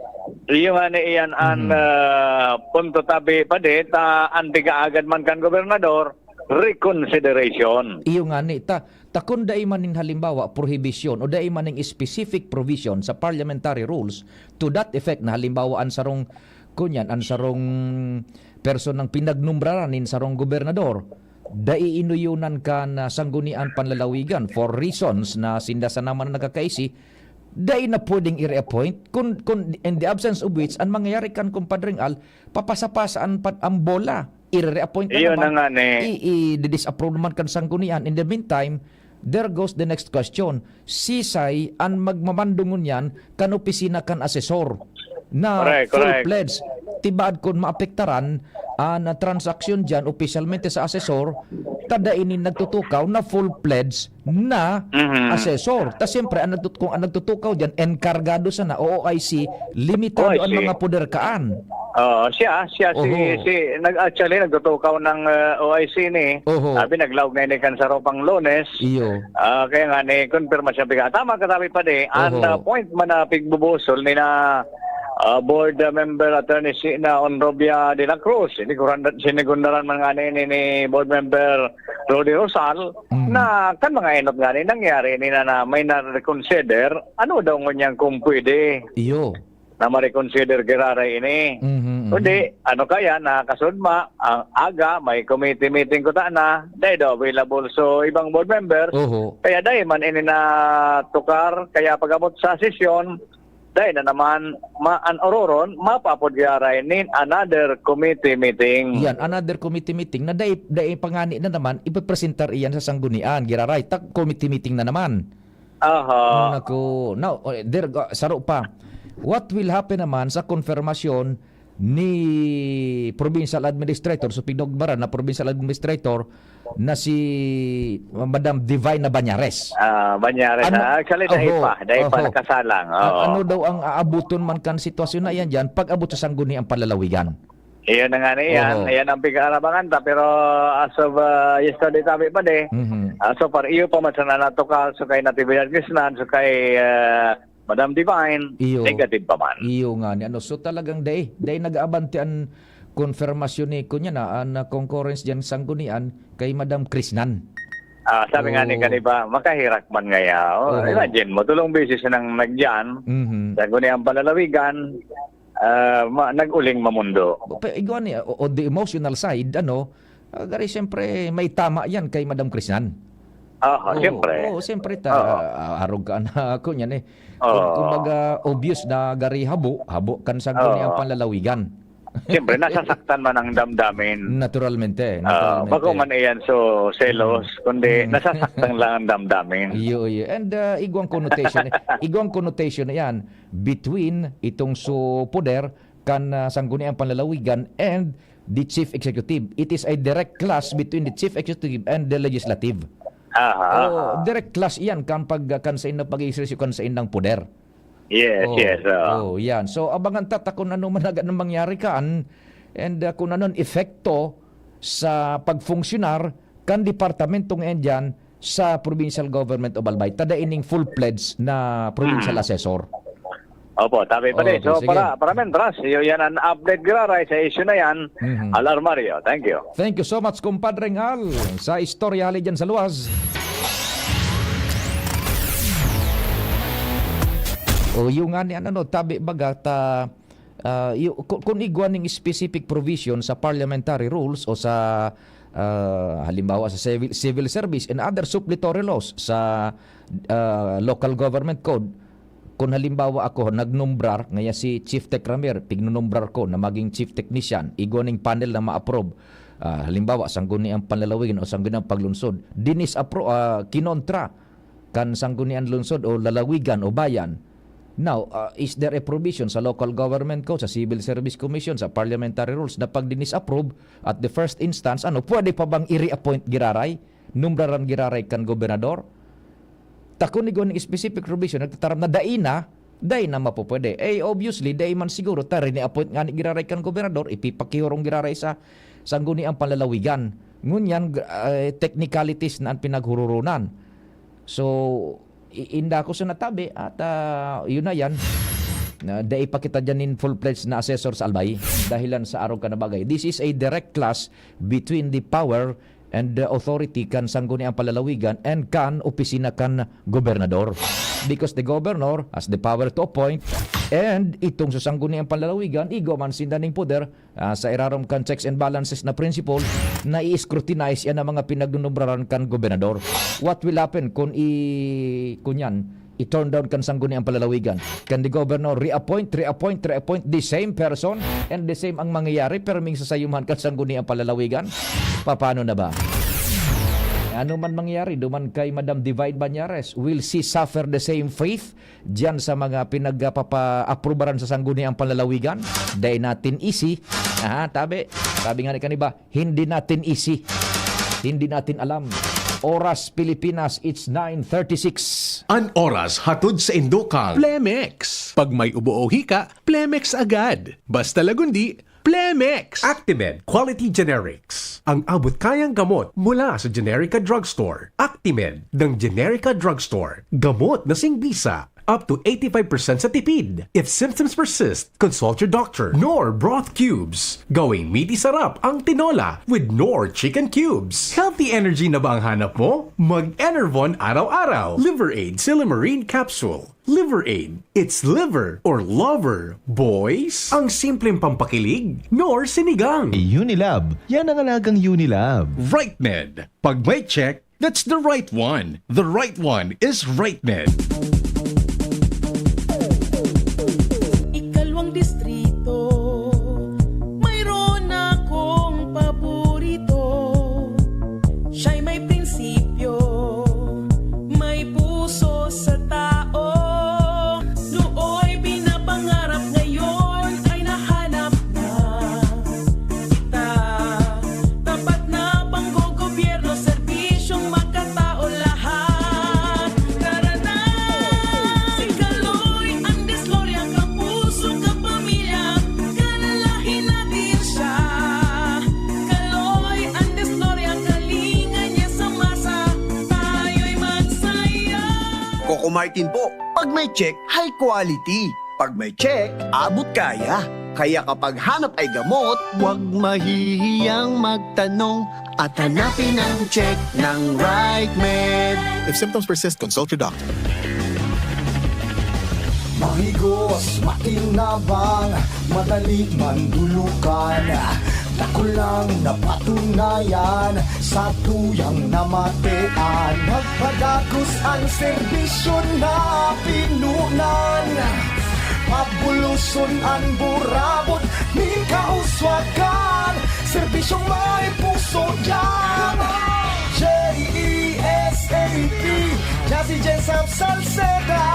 Iyo nga ni iyan an, Mhm. ah, punto tabi pa di, ta an tigaagad man kan gobernador, reconsideration. Iyo nga ni, ta, ta kun dai man nin halimbawa, prohibisyon o dai man ning specific provision sa parliamentary rules to that effect na halimbawa an sarong, kunyan, an sarong personang pinagnombraran nin sarong gobernador, dai inuyonan kan, ah, Sanggunian Panlalawigan for reasons na sinda sana man ang nagkakaisi, dai na pwedeng i-reappoint. Kun, kun, in the absence of which, ang mangyayari kan Kumpadreng Al, papasa-pasa an pan-, ang bola. I-reappoint na Iyon naman. na nga ni. I-, i-disapprove naman kan Sanggunian. In the meantime, there goes the next question. Sisay an magmamando ngunyan kan opisina kan asesor na Correct, correct. full-fledged? Tibaad kun maapektaran an, ah, transaksyon diyan opisyalmente sa asesor, ta dai ini nagtutukaw na full-fledged na Mhm. asesor. Ta siyempre, ang nagtut-, kung ang nagtutukaw diyan, enkargado sana o O I C, limitado O I C. ang mga poder kaan. Oo, siya, siya si, Oho. si, nag-, actually, nagtutukaw ng, ah, O I C ni. Oho. Sabi, naglaog na ini kan saro pang Lunes. Iyo. Ah, kaya nga, ni, konfirma siya, biga. Tama ka, sabi pa di, ang, Oho. ah, point man na pigbubusol ni na, ah, board, ah, member attorney si na Onrobia de la Cruz. Ini, kuranda-, sinigundaran man nga ni, ni, ni board member Rudy Rosal, Mm. na kan mga enot nga ni, nangyari ni na, na may na-reconsider, ano daw ngunyan kung pwede? Iyo. na ma-reconsider giraray ini. Mhm, mhm. Kundi, ano kaya, nakasudma, ang aga, may committee meeting kuta na, dai daw available so ibang board members. Oho. Kaya dai man ini natukar, kaya pag-abot sa sesyon, dai na naman, ma-, an ororon, mapapod giraray nin another committee meeting. Yan, another committee meeting na dai, dai pangani na naman, ipipresentar iyan sa sanggunian, giraray, tak committee meeting na naman. Aha. Naku. Now, eh, there, ah, saro pa. What will happen naman sa konfirmasyon ni provincial administrator, so pinagbaran na provincial administrator na si Madam Divina Bañares? Ah, Bañares, Ano? ah, actually, dai Oho, pa, dai pa oho. nakasalang, A-, oo. ano daw ang aabuton man kan sitwasyon na iyan diyan pag abot sa sangguniang panlalawigan? Iyon na nga na iyan. Oho. Iyan ang pag-aarabangan ta. Pero as of, ah, yesterday, tabi pa di. Mhm. Ah, so far, iyo pa man sana natukal. So kay Natividad Crisnan, so kay, ah, Madam Divine, Iyo. negative pa man. Iyo nga ni ano. So talagang dai, dai nag-aabante an konfirmasyon ni kunya na, an, ah, concurrence diyan sanggunian kay Madam Crisnan. Ah, sabi nga ni Oo. kaniba, makahirak man ngaya. Oh, Oo. imagine mo, tulong beses nang nagyan, Mhm. sanggunian palalawigan, ah, ma-, nag-uling mamundo. Pe-, igwa ni, o, o the emotional side, ano, ah, gari siyempre may tama yan kay Madam Crisnan. Aha, Oo, siyempre. oo, siyempre ta-, Oo. ah, arog ka na ako niyan eh. Kum-, Oo. kumbaga, obvious na gari habo, habo kan sanggunian Oo. panlalawigan. Siyempre, nasasaktan man ang damdamin. Naturalmente, Ah, naturalmente. bako man iyan so selos, Mm. kundi Mm. nasasaktan lang ang damdamin. Iyo, iyo. And, ah, igwang connotation, igwang connotation na yan between itong so poder kan, ah, sangguniang panlalawigan and the chief executive. It is a direct clash between the chief executive and the legislative. Aha, Oh, aha. direct clash iyan kan pag-, kan sa inang pag-exercise, kan sa inang poder. Yes, Oh, yes, oo. oh, yan. So, abangan ta ta kung ano man ang mangyari kan, and, ah, kung ano ang epekto sa pagfunksyonar kan departamentong yan dyan sa Provincial Government of Albay. Ta dai ining full-fledged na provincial Hmm. assessor. Opo, tabi pa Oh, din. So, sige. para, para mentras, iyo yan ang update giraray sa issue na yan. Mhm. Al Armario, thank you. Thank you so much, Compadre Al, sa istorya hali dyan sa luwas. O, yung nga ni, ano, no, tabi baga ta, ah, yu-, ku-, kung igwa ning specific provision sa parliamentary rules o sa, ah, halimbawa sa civil, civil service and other suppletory laws sa, ah, local government code, kung halimbawa ako nagnumbrar, ngaya si Chief Tech Ramir, pignunumbrar ko na maging chief technician, igwa ning panel na ma-approve. Ah, halimbawa, sangguniang panlalawigan o sangguniang paglunsod, dinis-appro-, ah, kinontra kan sangguniang lungsod o lalawigan o bayan. Now, ah, is there a provision sa local government code, sa civil service commission, sa parliamentary rules na pag dinis-approve at the first instance, ano, pwede pa bang i-reappoint giraray? Numbraran giraray kan gobernador? Ta kun igwa ning specific provision, nagtataram na dai na, dai na mapupwede. Eh, obviously, dai man siguro ta rini-appoint ngani giraray kan gobernador, ipipakihurong giraray sa sangguniang panlalawigan. Ngunyan, gra-, eh, technicalities na ang pinaghuroronan. So, i-, inda ko sa natabi at, ah, yun na yan. Na dai pa kita dyan in full-fledged na assessor sa Albay dahilan sa arog ka na bagay. This is a direct clash between the power and the authority kan sangguniang panlalawigan and kan opisina kan gobernador. Because the governor has the power to appoint, and itong sa sangguniang panlalawigan, igwa man sinda ning poder, ah, sa irarom kan checks and balances na principle, na i-scrutinize yan ang mga pinagnunumbraran kan gobernador. What will happen kung i-, kunyan, i-turn down kan sangguniang panlalawigan? Can the governor reappoint, reappoint, reappoint the same person and the same ang mangyayari, pero ming sasayumahan kan sangguniang panlalawigan? Paano na ba? Ano man mangyayari, duman kay Madam Divine Banyares, will she suffer the same fate diyan sa mga pinagpapa-aprubaran sa sangguniang panlalawigan? Dai natin isi. Aha, tabi. Tabi nga ni kaniba, hindi natin isi. Hindi natin alam. Oras Pilipinas, it's nine thirty-six. An oras hatod sa Indokang Plemex. Pag may ubo o hika, Plemex agad. Basta lagundi, Plemex. Actimed Quality Generics. Ang abot kayang gamot mula sa Generica Drugstore. Actimed ng Generica Drugstore. Gamot na singbisa. Up to eighty-five percent sa tipid. If symptoms persist, consult your doctor. Knorr Broth Cubes. Gawing miti sarap ang tinola with Knorr Chicken Cubes. Healthy energy na ba ang hanap mo? Mag-Enervon araw-araw. Liver Aid Silymarin Capsule. Liver Aid. It's liver or lover, boys. Ang simpleng pampakilig, Knorr Sinigang. Unilab. Yan ang alagang Unilab. Right Med. Pag may check, that's the right one. The right one is Right Med. Ikalawang distrito, mayroon akong paborito. Siya'y may prinsipyo, may puso sa tao. Nooy pinapangarap, ngayon ay nahanap na. Kita, tapat na panggogobyerno, serbisyong makatao lahat. Tara na! Martin po, pag may check, high quality. Pag may check, abot kaya. Kaya kapag hanap ay gamot, huwag mahihiyang magtanong at hanapin ang check ng right med. If symptoms persist, consult your doctor. Mahigos, makinabang, madali mandulukan. Dakulang napatunayan, satuyang namatean. Nagpadagos ang serbisyo na pinunan. Pabuloson an burabot nin kauswagan. Serbisyong may puso yan. J E S A P, Jazzy Jessup Salceda.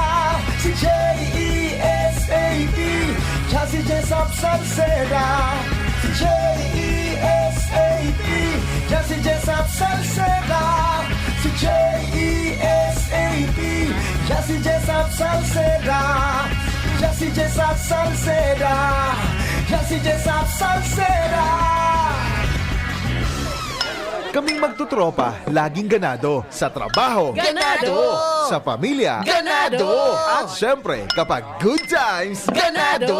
Si J E S A P, Jazzy Jessup Salceda. Si J E S A P, Jazzy Jessup Salceda. Si J E S A P, Jazzy Jessup Salceda. Jazzy Jessup Salceda. Jazzy Jessup Salceda. Kaming magtutropa, laging ganado. Sa trabaho, Ganado! Sa pamilya, Ganado! At syempre, kapag good times, Ganado!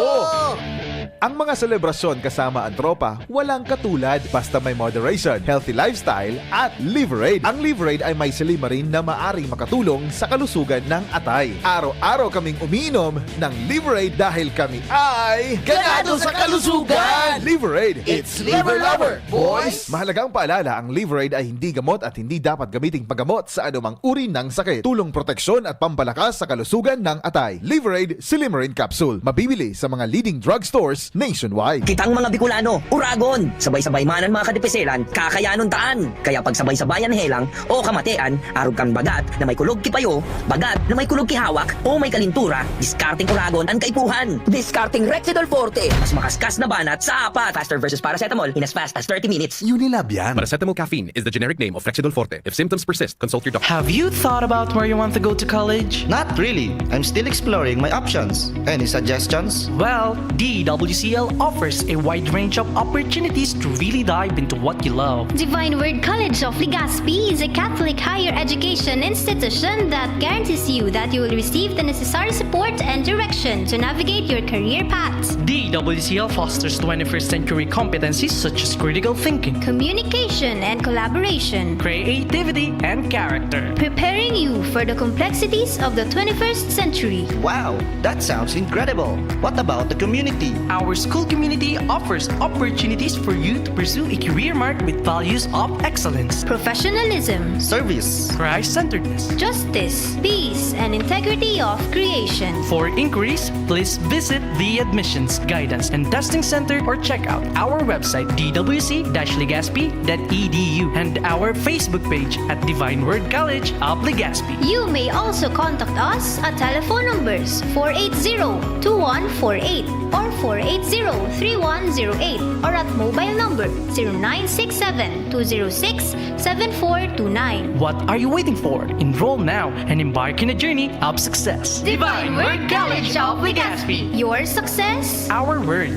Ang mga selebrasyon kasama ang tropa, walang katulad. Basta may moderation, healthy lifestyle, at Liverade. Ang Liverade ay may silymarin na maaring makatulong sa kalusugan ng atay. Araw-araw kaming umiinom ng Liverade dahil kami ay Ganado sa kalusugan! Liverade! It's Liver Lover, boys! Mahalagang paalala, ang Liverade ay hindi gamot at hindi dapat gamiting paggamot sa anumang uri ng sakit. Tulong, proteksyon at pampalakas sa kalusugan ng atay. Liverade Silymarin Capsule. Mabibili sa mga leading drugstores nationwide. Kitang mga Bicolano, Uragon! Sabay-sabay man an mga kadipiselan, kakayanon taan. Kaya pagsabay-sabayan helang o kamatean, arog kan bagat na may kulog ki payo, bagat na may kulog ki hawak, o may kalintura, diskarteng Uragon an kaipuhan. Diskarteng Rexidol Forte, mas makaskas na banat sa apat. Faster versus paracetamol in as fast as thirty minutes. Unilab yan. Paracetamol caffeine is the generic name of Rexidol Forte. If symptoms persist, consult your doctor. Have you thought about where you want to go to college? Not really. I'm still exploring my options. Any suggestions? Well, D W C L offers a wide range of opportunities to really dive into what you love. Divine Word College of Legazpi is a Catholic higher education institution that guarantees you that you will receive the necessary support and direction to navigate your career path. D W C L fosters twenty-first century competencies such as critical thinking, communication and collaboration, creativity, and character, preparing you for the complexities of the twenty-first century. Wow, that sounds incredible! What about the community? Our school community offers opportunities for you to pursue a career marked with values of excellence, professionalism, service, Christ-centeredness, justice, peace, and integrity of creation. For inquiries, please visit the Admissions, Guidance, and Testing Center or check out our website, D W C dash legazpi dot E D U, and our Facebook page at Divine Word College of Legazpi. You may also contact us at telephone numbers four eight zero, two one four eight or four eight zero, three one zero eight or at mobile number zero nine six seven, two zero six, seven four two nine. What are you waiting for? Enroll now and embark on a journey of success. Divine Word College of Legazpi. Your success, our word.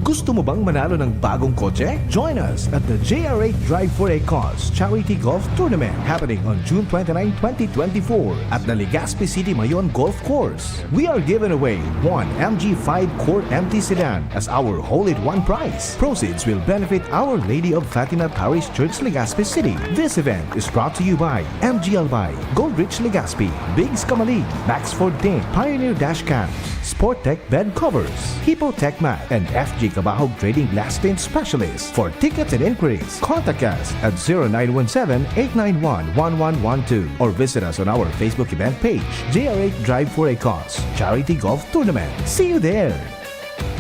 Gusto mo bang manalo ng bagong kotse? Join us at the J R eight Drive for a Cause Charity Golf Tournament happening on June twenty-nine, twenty twenty-four at the Legazpi City Mayon Golf Course. We are giving away one M G five Court M T sedan as our whole-in-one prize. Proceeds will benefit Our Lady of Fatima Parish Church, Legazpi City. This event is brought to you by M G Albay, Goldrich Legazpi, Biggs Kamalig, Max Ford Team, Pioneer Dash Cams, Sporttech Bed Covers, Hippo Tech Mat, and F G Kabahog Trading Glass Tint Specialist. For tickets and inquiries, contact us at zero nine one seven, eight nine one, one one one two or visit us on our Facebook event page, J R eight Drive for a Cause Charity Golf Tournament. See you there!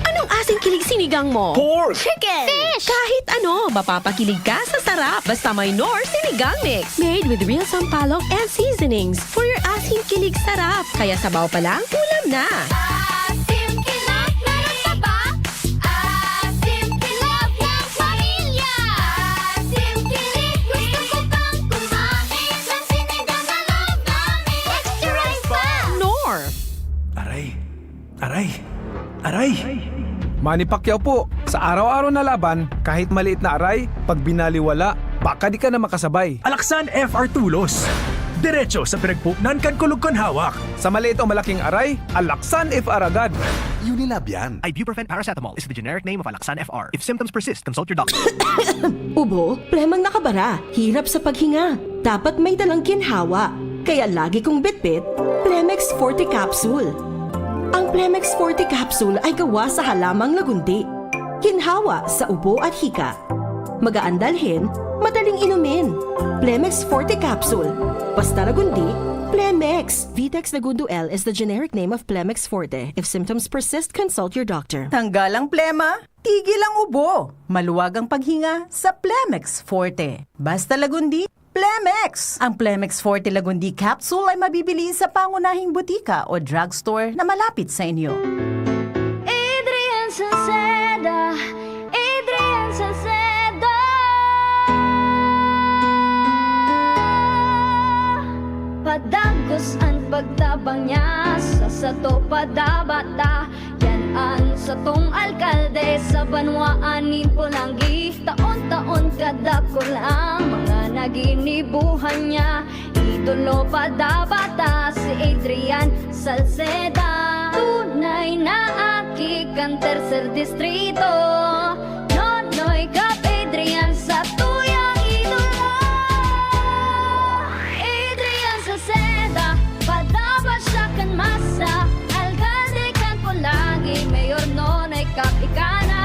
Anong asing kilig sinigang mo? Pork! Chicken! Fish! Kahit ano, mapapakilig ka sa sarap. Basta may Knorr Sinigang Mix. Made with real sampalok and seasonings. For your asing kilig sarap. Kaya sabaw pa lang, ulam na! Asim kilog na ng taba. Asim kilog ng pamilya. Asim kilog, gusto ko pang kumain ng sinigang na love namin. Extra rice pa! Knorr! Aray! Aray! Aray! Manny Pacquiao po, sa araw-araw na laban, kahit maliit na aray, pag binaliwala, baka di ka na makasabay. Alaksan F R Tulos. Diretso sa pinagpunan kan kulog kan hawak. Sa maliit o malaking aray, Alaxan F R agad. Unilab yan. Ibuprofen paracetamol is the generic name of Alaxan F R. If symptoms persist, consult your doctor. Ubo, plemang nakabara, hirap sa paghinga. Dapat may dalang ginhawa. Kaya lagi kong bitbit, Plemex Forte Capsule. Ang Plemex Forte Capsule ay gawa sa halamang lagundi. Ginhawa sa ubo at hika. Magaan dalhin, madaling inumin. Plemex Forte Capsule. Basta lagundi, Plemex. Vitex Lagundo L is the generic name of Plemex Forte. If symptoms persist, consult your doctor. Tanggal ang plema, tigil ang ubo, maluwag ang paghinga sa Plemex Forte. Basta lagundi, Plemex! Ang Plemex Forte Lagundi Capsule ay mabibili sa pangunahing butika o drugstore na malapit sa inyo. Adrian Salceda, Adrian Salceda. Padagos an pagtabang niya sa sato padabata. Yan an satong alkalde sa banwaan nin Polangui. Taon-taon kadakul ang mga naginibuhan niya. Idolo padabata si Adrian Salceda. Tunay na aki kan tercer distrito. Nonoy Cap Adrian sa tuyang idolo. Adrian Salceda, padaba siya kan masa. Alkalde kan Polangui, Mayor Nonoy Cap ika na.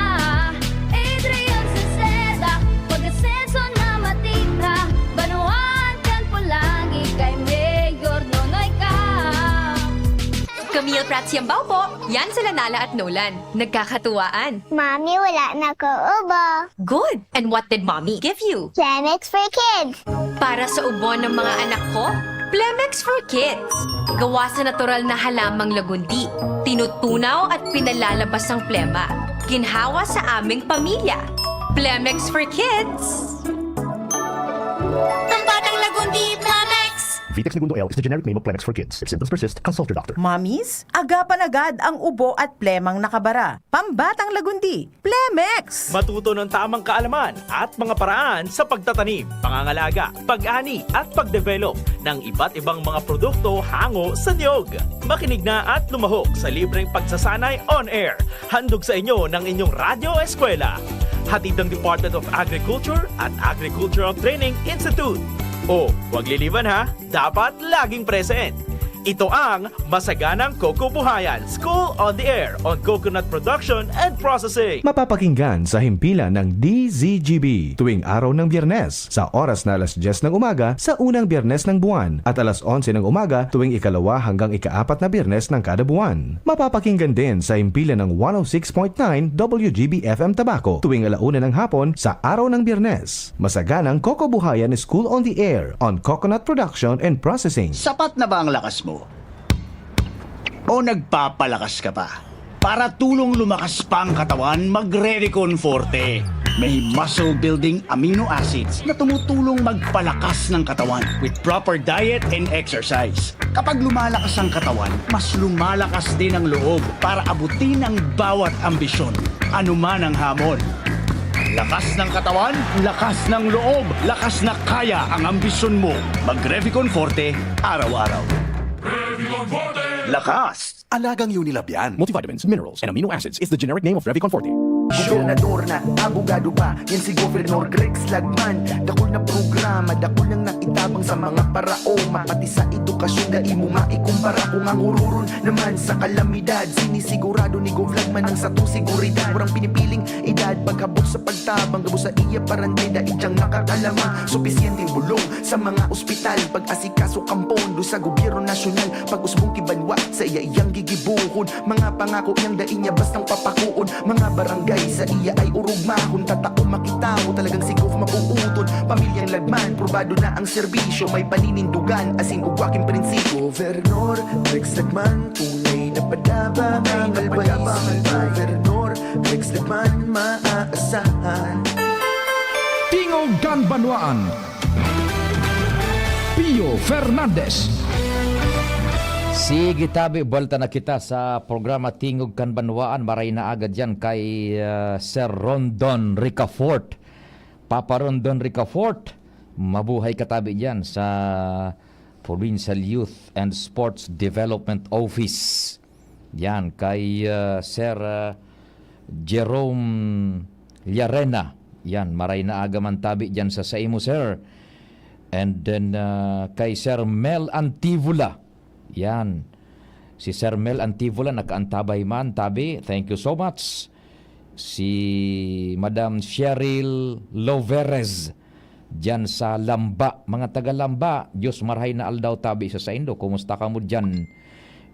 Adrian Salceda, pag-asenso na matira. Banwaan kan Polangui kay Mayor Nonoy Cap. Camille Prats Yambao po. Yan sila Nala at Nolan. Nagkakatuwaan. Mami, wala na ko ubo. Good! And what did Mommy give you? Plemex for Kids. Para sa ubo ng mga anak ko, Plemex for Kids. Gawa sa natural na halamang lagundi. Tinutunaw at pinalalabas ang plema. Ginhawa sa aming pamilya. Plemex for Kids! Ang batang lagundi, Plemex! Vitex Negundo L is the generic name of Plemex for kids. If symptoms persist, consult your doctor. Mommies, agapan agad ang ubo at plemang nakabara. Pambatang lagundi, Plemex! Matuto ng tamang kaalaman at mga paraan sa pagtatanim, pangangalaga, pag-ani at pagdevelop ng iba't ibang mga produkto hango sa niyog. Makinig na at lumahok sa libreng pagsasanay on air. Handog sa inyo ng inyong Radyo Eskwela. Hatid ng Department of Agriculture at Agricultural Training Institute. O, wag liliwan ha, dapat laging present. Ito ang Masaganang Coco Buhayan, School on the Air on Coconut Production and Processing. Mapapakinggan sa himpilan ng D Z G B tuwing araw ng Biyernes sa oras na alas dyes ng umaga sa unang Biyernes ng buwan at alas onse ng umaga tuwing ikalawa hanggang ikaapat na Biyernes ng kada buwan. Mapapakinggan din sa himpilan ng one oh six point nine W G B F M Tabaco tuwing ala una ng hapon sa araw ng Biyernes. Masaganang Coco Buhayan School on the Air on Coconut Production and Processing. Sapat na ba ang lakas mo? O nagpapalakas ka pa? Para tulong lumakas pa ang katawan, mag-Revicon Forte. May muscle-building amino acids na tumutulong magpalakas ng katawan with proper diet and exercise. Kapag lumalakas ang katawan, mas lumalakas din ang loob para abutin ang bawat ambisyon, anuman ang hamon. Lakas ng katawan, lakas ng loob, lakas na kaya ang ambisyon mo. Mag-Revicon Forte, araw-araw. Lakas! Alagang Unilab yan. Multivitamins, minerals, and amino acids is the generic name of Revicon Forte. Gobernador na, abogado pa, yan si Governor Rex Lagman. Dakul na programa, dakul nang naitabang sa mga paraoma. Pati sa edukasyon, dai mo maikumpara. Kung ang ururun naman sa kalamidad, sinisigurado ni Gov Lagman ang satong seguridad. Warang pinipiling edad, paghabot sa pagtabang, gabos sa iya parantay, dai diyang makakalamang. Supisyenteng bulong sa mga ospital, pag-asikaso kan pondo sa gobyerno nasyonal, pag-usbong ki banwa, saiya iyang gigibohon. Mga pangako niyang dai niya bastang papakoon. Mga barangay saiya ay orogmahon. Tatao makitawo, talagang si Gov mapuuton. Pamilyang Lagman, probado na ang serbisyo. May paninindugan, asin ugwa king prinsipyo. Gobernador Rex Lagman, tunay na padaba. Tunay na padaba. Gobernador Rex Lagman, maaasahan. Tingog kan Banwaan. Pio Fernandez. Sige tabi, buwelta na kita sa programa Tingog kan Banwaan. Maray na aga diyan kay, ah, Sir Rondon Ricafort. Papa Rondon Ricafort, mabuhay ka tabi diyan sa Provincial Youth and Sports Development Office. Yan, kay, ah, Sir, ah, Jerome Llarena. Yan, maray na aga man tabi diyan sa saimo, sir. And then, ah, kay Sir Mel Antivola. Yan. Si Sir Mel Antivola nakaantabay man, tabi. Thank you so much. Si Madam Cheryl Loveres diyan sa Lamba. Mga taga Lamba, Diyos marhay na aldaw tabi sa saindo. Kumusta kamo diyan?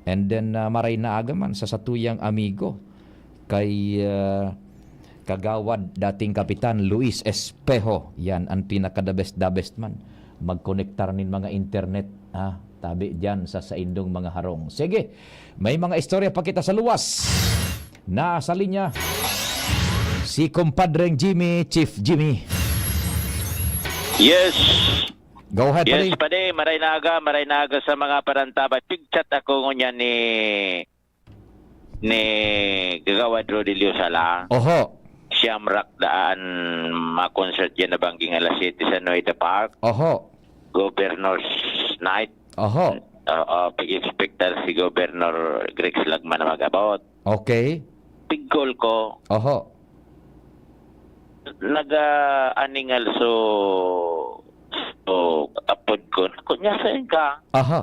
And then, ah, maray na aga man sa satuyang amigo kay, ah, Kagawad dating Kapitan Luis Espejo. Yan an pinaka the best, the best man. Magkonektar nin mga internet, ah, tabi diyan sa saindong mga harong. Sige, may mga istorya pa kita sa luwas. Nasa linya si Kumpadreng Jimmy, Chief Jimmy. Yes. Go ahead, Yes, pare. Pade. Maray na aga, maray na aga sa mga parantabay. Pigchat ako ngunyan ni ni Kagawad Rodelio Sala. Oho. Siyam rak daan ma-concert diyan na bangging alas siyete sa Noida Park. Oho. Governor's Night. Oho. Oo, pag-expectar si Governor Greg Lagman na mag-abot. Okay. Pigkol ko, Oho. naga-aningal so, so apod ko. Ako niya sa ka, Aha.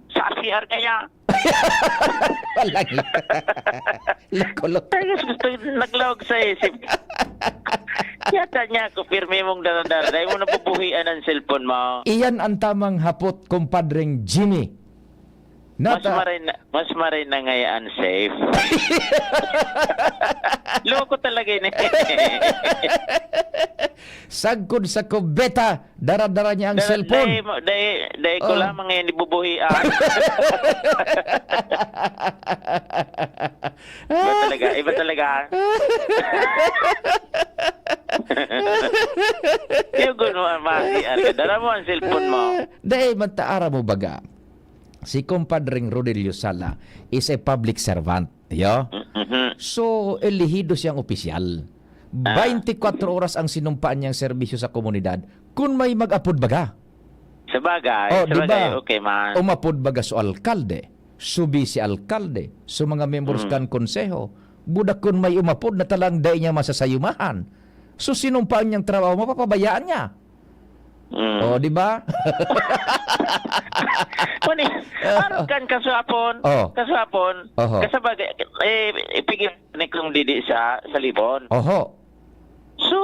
sa C R kaya. Walang loko-loko. Kaya gusto, naglawag sa isip. Yata niya ako, pirmi mong daradara. Dahil mo nabubuhian ang cellphone mo. Iyan ang tamang hapot, Kumpadreng Jimmy. Mas Nata- maray na, mas maray na ngayaan safe. Loko talaga yun eh. Sagkod sa kubeta, dara-dara niya ang cellphone. Dahil, dahil, dahil ko Oh. lamang ngayon ibubuhian. Iba talaga, iba talaga. Yung gano'n, masiar ka. Dala mo ang cellphone mo. Dahil mataara mo baga, si Kumpadreng Rodelio Sala is a public servant. Yo? Mhm. So, elehido siyang opisyal. Baintikwatro oras ang sinumpaan niyang serbisyo sa komunidad kun may mag-apod baga. Sabagay, Oh, di sabagay, ba? Okay man. Umapod baga so alkalde, so bise-alkalde, so mga membros Mm. kan konseho. Budak kun may umapod na talang dai niya masasayumahan. So, sinumpaan niyang trabaho, mapapabayaan niya. Mm. Oh, di ba? Kuni, araw kan kaswapon, Oh. kaswapon, Oho. kasabagay, eh, ipigil ni kung didi sa, sa Libon. Oho. So,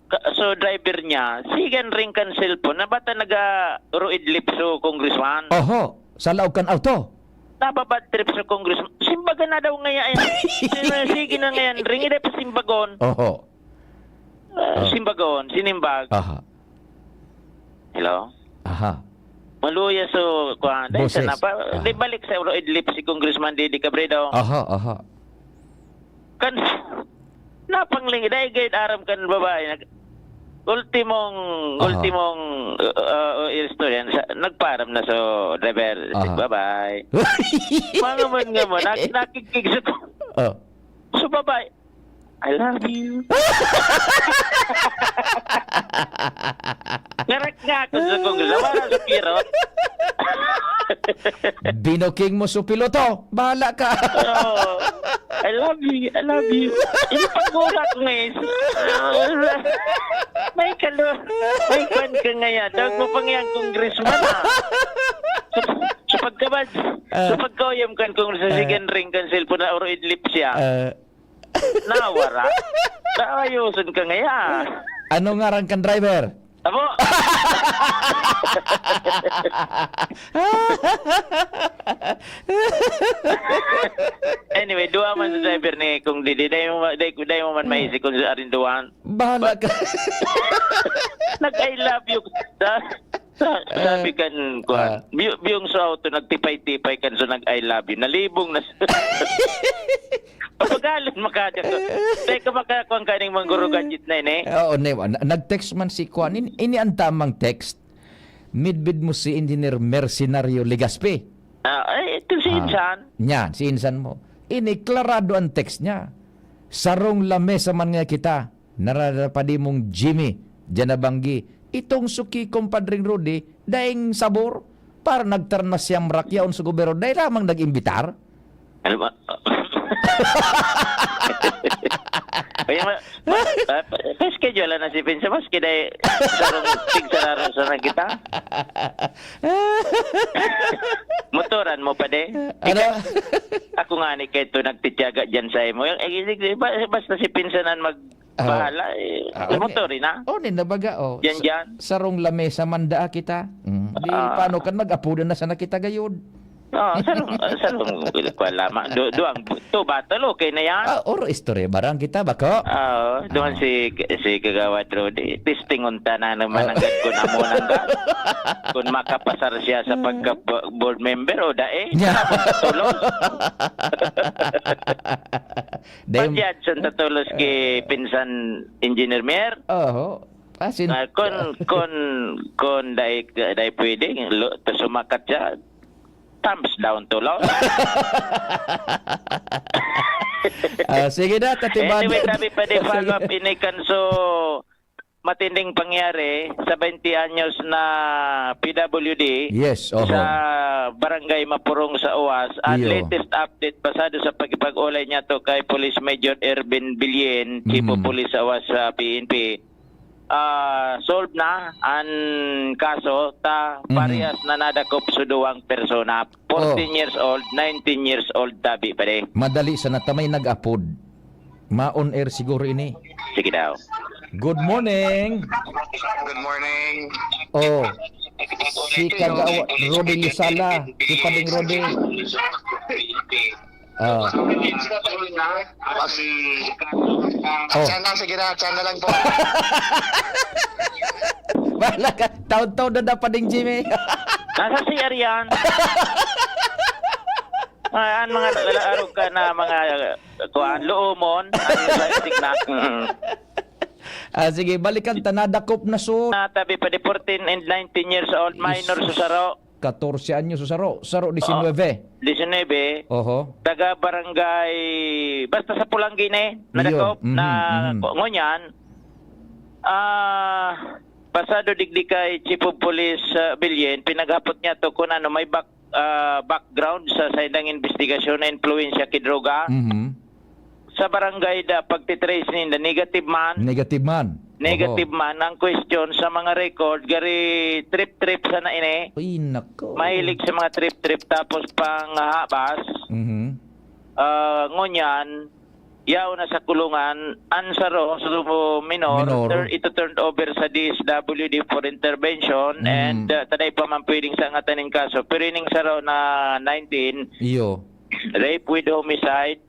ka- so driver niya, sigan ring kan cellphone, na bata naga-roid lip so congressman. Oho. Sa laog kan auto. Nababad trip sa congressman. Simbagan na daw ngaya yan. Sige na ngayan, ring ida pa simbagon. Oho. Ah, Oh. Simbagon, sinimbag. Aha. Hello? Aha. Maluya so, kuan, dahil Boses. sa napa, Ah. di balik sa roid lip si Congressman Didi Cabredo. Aha, aha. Kan, napangling, dahil gayud aram kan babae, nag, ultimong, Aha. ultimong, uh, uh, istorya, sa, nagparam na so driver, Aha. Bye-bye. Mga man nga mo, nak, nakikig sa ko. Oh. So, bye-bye. I love you. Ngarak nga ako sa Congress. Wala sa pirot. Binuking mo so piloto. Bahala ka. Oh, I love you. I love you. Yung pag-ura ko ngayon. May kalo. May kwan ka ngayon. Tawag mo pa ngayon congressman, ah. Sa, sa pagkabad, Ah. sa pagkauyam kan kung sa Ah. sigan ring kan cellphone na oro idlip siya. Ah, Nawara. Naayoson ka ngayon. Ano ngaran kan driver? Abo! Anyway, duwa man sa driver ni kung di, di, dahil mo, dahil, dahil mo man maisip kung sa arinduan. Bahala ka. Nag-I love you. Sa, sa, sabi kan, kuan, Ah. bi-, biyong sa auto, nagtipay-tipay kan, so nag-I love you. Nalibong na. Papagalon makada ko. Dahil ka makakuan ka ning mga guro gadget na ini. Oo, ne, na- nag-text man si Kwan. In, ini ang tamang text. Midbid mo si Engineer Mercenario Legaspi. Ah, ay, ito si Ah. Insan. Nya, si Insan mo. Ini, klarado ang text niya. Sarong lamesa man nga kita. Nararapadi mong Jimmy. Diyan na banggi. Itong suki, Compadre Rudy, daing sabor, para nagtarnas siyang rakyaon sa gobyerno, dai lamang nag-imbitar. Ano ba? Kaya ma-, ma-, pa-, pa-, pa-schedule na si Pinsa, maski dai sarong tigsararo sa na kita. Motoran mo pa de. Ano? Ika-, ako nga ni kaito nagtitiyaga diyan sa imo. Eh, eh, ba-, basta si Pinsanan mag-, Ah, bahala, eh. Ah, Motorin na. Oh, ni na baga, oh. Diyan, Sa-, diyan. Sarong lamesa man daa kita. Mm. Di, Ah. paano kan mag-apudan na sana kita gayod? Ah, sarong, ah, sarong, wala lamang. Du-, duwang, two bottle, okay na yan. Ah, oro istorya, barang kita, bako? Ah, duwang Ah. si, si Kagawad Rudy, testingon ta na naman ang Ah. gad kun amo nang ga-, kun makapasar siya sa Ah. pagka bo-, board member o dae. Nya. Tulos. Dahil Padyad, Santa Tolos ki Ah. pinsan Engineer Mier. Oho. As in Ah, kun, kun, kun dai, dai pwede, lo-, to sumakat siya, thumbs down to, lo. Ah, sige na, Tatiban. Anyway, sabi pa di Sige. follow up ini kan so matinding pangyari sa twenty anyos na P W D Yes, oho. sa Barangay Mapurong sa Oas. Ang Iyo. latest update pasado sa pagkipag-ulay niya to kay Police Major Ervin Bilyen, Chief of Mhm. Police sa Oas sa P N P. Ah, solve na ang kaso, ta Mhm. parehas na nadakop sa duwang persona. Fourteen Oh. years old, nineteen years old, tabi pa di. Madali sana ta may nag-apod. Ma-on air siguro ini. Sige daw. Good morning. Good morning. Oh. Si Kagawa-, Rodi Lisala. Si Pading Rodi. Ah. Mas-, Oh. Tiyan lang, sige na, tiyan na lang po. Wala ka. Taon-taon na dapat ding Jimmy. Nasa C R yan. Ay, ang mga nag-aarog ka na mga, kuwan, luomon, ang sa tigna. Mm. Ah, sige, balikan ta, nadakop na so. Na tabi pa di fourteen and nineteen years old, minor sa Isus. saro. Katorse anyos sa saro. Saro, Oo. disinwebe. Disinwebe. Oho. Taga barangay, basta sa Pulanggi na eh, Iyo. nadakop Mhm, na mhm. ko-, ngunyan. Ah, pasado digdi kay Chief of Police, ah, Bilyen, pinaghapot niya to kung ano, may back-, ah, background sa saindang investigasyon na influensya ki droga. Mhm. Sa barangay da, pagtitrace ninda, negative man. Negative man. Negative Oho. man. Ang question sa mga record, gari trip-trip sana ini. Ay, nako. Mahilig sa mga trip-trip tapos panghabas. Mhm. Ah, ngunyan, yaon na sa kulungan, ang saro, so, minor, Minor. tur-, ito turned over sa D S W D for intervention Mhm. and, ah, taday pa man pwedeng sangatan ning kaso. Pero ining saro na nineteen, Iyo. rape with homicide,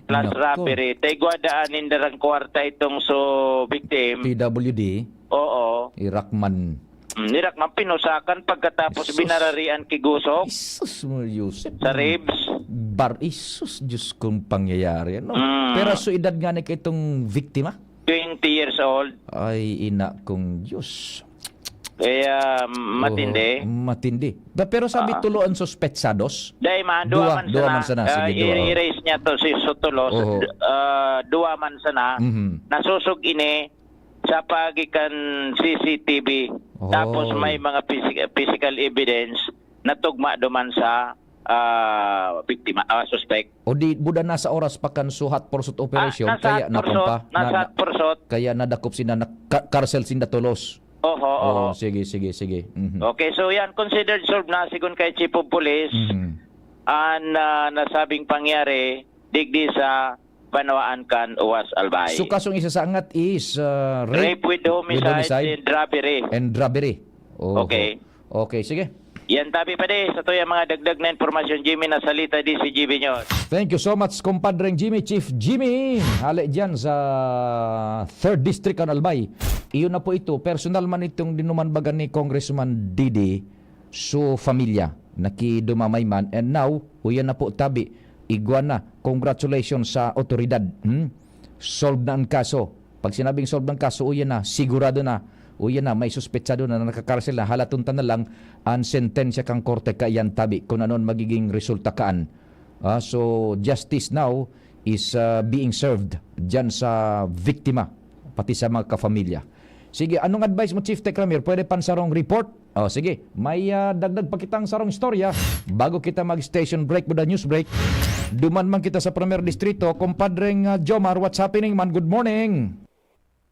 plus Nako. robbery. Tay igwa daan ninda rang kwarta itong so victim. P W D. Oo. Irakman. Mm, nirakman, pinusakan pagkatapos Isus. binararian ki gusok. Isus mo, Yusuf. Sa ribs. Bar-, Isus, Diyos kong pangyayari, ano? Mm. Pero so edad nga ni kaitong biktima? Twenty years old. Ay, ina kong Diyos. Kaya, matindi. Oo, matindi. Da-, pero sabi Ah. tulo ang suspechados? Dai man, duwa Duwa, man duwa sana. man sana. Ah, Sige, duwa. i-, i-raise niya to si Sotolos. Oho. Ah, duwa man sana. Mhm. Nasusog ini sa paagi kan C C T V. Oh. Tapos may mga physi-, physical evidence na tugma duman sa, ah, biktima, ah, suspect. O di, buda na sa oras pa kan so hot pursuit operation, Ah, nasa kaya hot pursuit, nakumpa, na, nasa na, hot pursuit. kaya nadakop sinda, na ka-, karsel sinda tulos. Oho, Oh, oho. sige, sige, sige. Mhm. Okay, so yan, considered solved na, sigon kay Chief of Police, Mhm. ang, ah, nasabing pangyari, digdi sa banwaan kan Oas, Albay. So, kasong isasangat is, ah, rape Rape with with homicide homicide and robbery. and robbery. Oho. Okay. Okay, sige. Yan, tabi pa di, sa tuyang mga dagdag na impormasyon, Jimmy Nasalita, D C G B News. Thank you so much, Compadreng Jimmy, Chief Jimmy. Hale dyan sa third District kan Albay. Iyon na po ito. Personal man itong dinuman baga ni Congressman Didi. So, familia, nakidumamay man. And now, uyan na po tabi. Igwa na. Congratulations sa otoridad. Hmm? Solve na ang kaso. Pag sinabing solve ng kaso, uyan na, sigurado na, uyan na, may suspetsado na, na nakakarsel na, halaton ta na lang ang sentensya kang korte kaiyan tabi kung ano ang magiging resulta kaan. Ah, so, justice now is, ah, being served dyan sa biktima, pati sa mga kafamilya. Sige, anong advice mo, Chief Tech Ramir? Pwede pan sarong report? Oh, sige. May, ah, dagdag pa kitang sarong istorya bago kita mag-station break with the news break. Duman man kita sa Primer Distrito, kumpadreng, ah, Jomar, what's happening man? Good morning.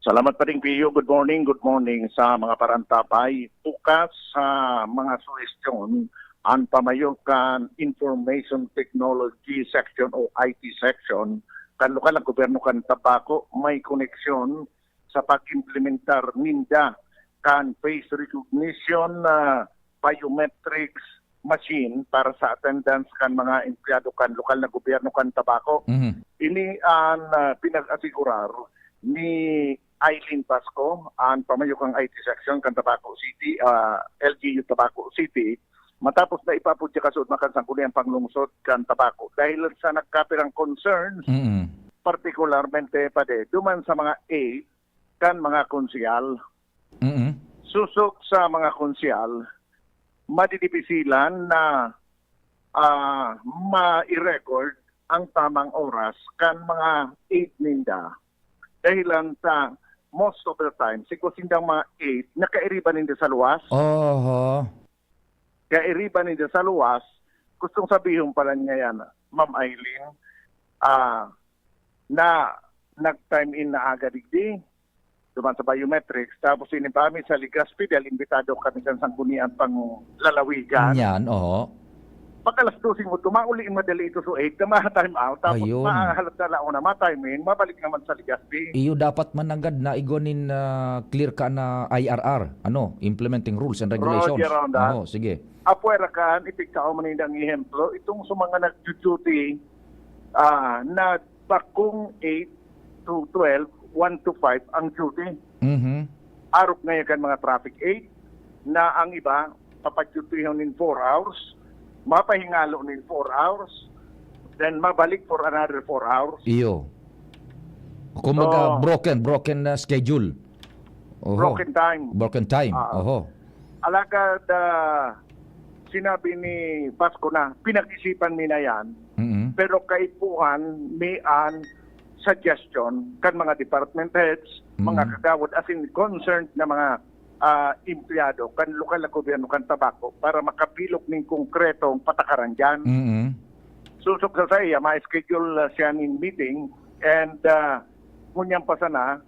Salamat pa rin, Pio. Good morning, good morning sa mga parantabay. Bukas sa mga suhestyon, ang pamayo kan Information Technology Section o I T Section kan lokal na gobyerno kan Tabaco may koneksyon sa pag-implementar ninda kan face recognition na biometrics machine para sa attendance kan mga empleyado kan lokal na gobyerno kan Tabaco. Mhm. Ini ang, ah, pinag-asigurar ni Eileen Pasco, ang pamayo kan I T section kan Tabaco City, ah, L G U Tabaco City, matapos na ipapudya kasunod na kan Sangguniang Panglungsod kan Tabaco dahil sa nagkapirang concerns, Mm. partikularmente pa de, duman sa mga aid kan mga konsehal. Mm. Susog sa mga konsehal, madidipisilan na, ah, ma-record ang tamang oras kan mga aid ninda. Dahilan sa most of the time, siguro sindang mga aid, nakairiba ninda sa luwas. Oho. Kairiba ninda sa luwas, gustong sabihon pala niya yan, Ma'am Eileen, ah, na nag-time in na aga digdi, duman sa biometrics, tapos ini pa kami sa Legazpi, dahil imbitado kami sa sanggunian pang lalawigan. Yan, oho. Pag alas dose mo, tumauli yung madali ito sa eight, na ma-time out, tapos Ayun. mahahalat na laon na, ma-time in, mabalik naman sa Legazpi. Iyo dapat mananggad na igwa nin, ah, clear ka na I R R, ano, implementing rules and regulations. Roger on that. Oo, sige. Apwera kan, ipigtao man nindang ehemplo, itong sa mga nag-duty, ah, na bakong eight to twelve, one to five ang duty. Mhm. Arog ngayon kan mga traffic aid na ang iba, papadyutihon nin four hours, mapahingalo nin four hours, then mabalik for another four hours. Iyo. Kumbaga, So, broken, broken na schedule. Oho. Broken time. Broken time. Ah. Oho. Alagad, ah, sinabi ni Pasco na pinag-isipan mi na yan, Mm-mm. pero kaipuhan mi an suggestion kan mga department heads, mga Mm. kagawad, as in concerned na mga, ah, empleyado kan lokal na gobyerno kan Tabaco para makabilog nin konkretong patakaran diyan. Mm-mm. Susog sa saiya, ma-schedule, ah, siya nin meeting and, ah, ngunyan pa sana,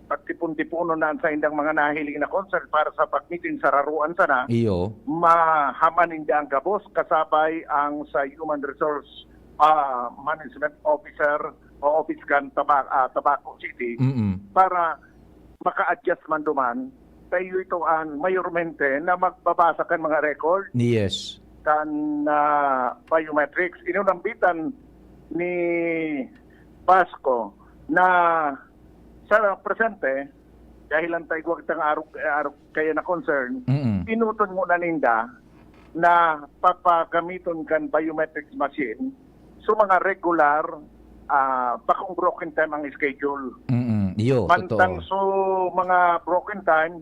pagtipon-tiponon na an saindang mga nahiling na concern para sa pag-meeting sa raruan sana, Iyo. mahaman ninda ang gabos, kasabay ang sa Human Resource, ah, Management Officer o Office kan Taba-, ah, Tabaco City Mm-mm. para maka-adjust man duman. Tayo ito ang mayormente na magbabasa kan mga record Yes. kan, ah, biometrics. Inunambitan ni Pasco na sa presente, dahil ang taigwag tang arog, arog kaya na concern, Mm-mm. inuton mo na ninda na papagamiton kan biometrics machine so mga regular, ah, bakong broken time ang schedule. Mm-mm. Iyo, Mantang totoo. so mga broken time,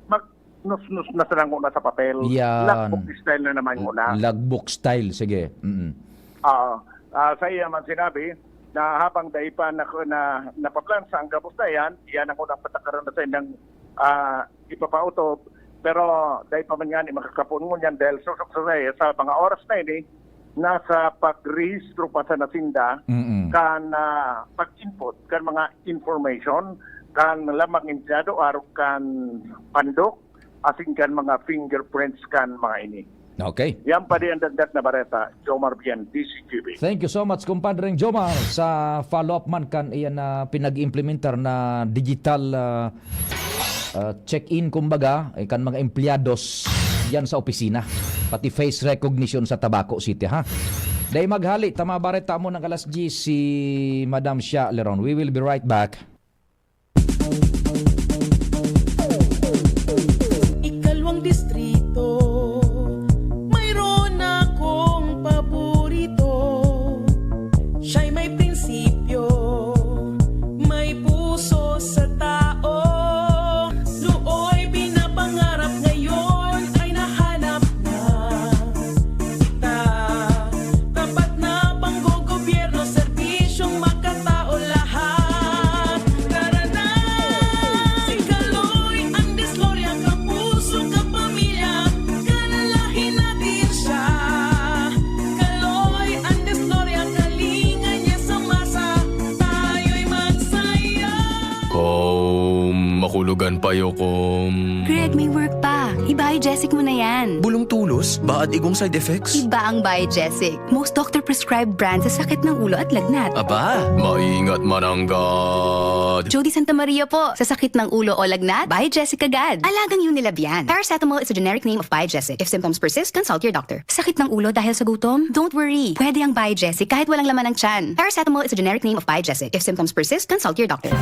magnusnus na sila nguna sa papel. Yan. Logbook style na naman nguna. Logbook style, sige. Mm-mm. Ah, ah, sa iya man sinabi na habang dai pa na, na, napaplansa ang gabos na yan, yan ang unang patakaran na sa indang, ah, ipapautob. Pero dai pa man nga ni makakapon ngunyan dahil susok sa, sa mga oras na ini, nasa pagrehistro pa sa nasinda Mm-mm. kan, ah, pag-input kan mga information kan lamang empleyado arog kan pandok asin kan mga fingerprints kan mga ini. Okay. Yan pa di ang dagdag na bareta, Jomar Bien, D C G B. Thank you so much, kumpadreng Jomar, sa follow-up man kan iyan na pinag-implementar na digital, ah, ah, check-in, kumbaga, eh, kan mga empleyados yan sa opisina. Pati face recognition sa Tabaco City, ha? Dai maghali, tama bareta mo ng alas diyes si Madam Shia Leron. We will be right back. Ikalawang distrito, mayroon akong paborito. Siya'y may prinsipyo, may puso sa tao. Nooy pinapangarap, ngayon ay nahanap na. Kita, tapat na panggogobyerno, serbisyong makatao lahat. Ayoko. Greg, may work pa. I-Biogesic mo na yan. Bulong tulos, baad igong side effects. Iba ang Biogesic. Most doctor-prescribed brand sa sakit ng ulo at lagnat. Aba, maingat mananggad. Jody Santa Maria po. Sa sakit ng ulo o lagnat, Biogesic agad. Alagang Unilab yan. Paracetamol is a generic name of Biogesic. If symptoms persist, consult your doctor. Sakit ng ulo dahil sa gutom? Don't worry. Pwede ang Biogesic kahit walang laman ng tiyan. Paracetamol is a generic name of Biogesic. If symptoms persist, consult your doctor.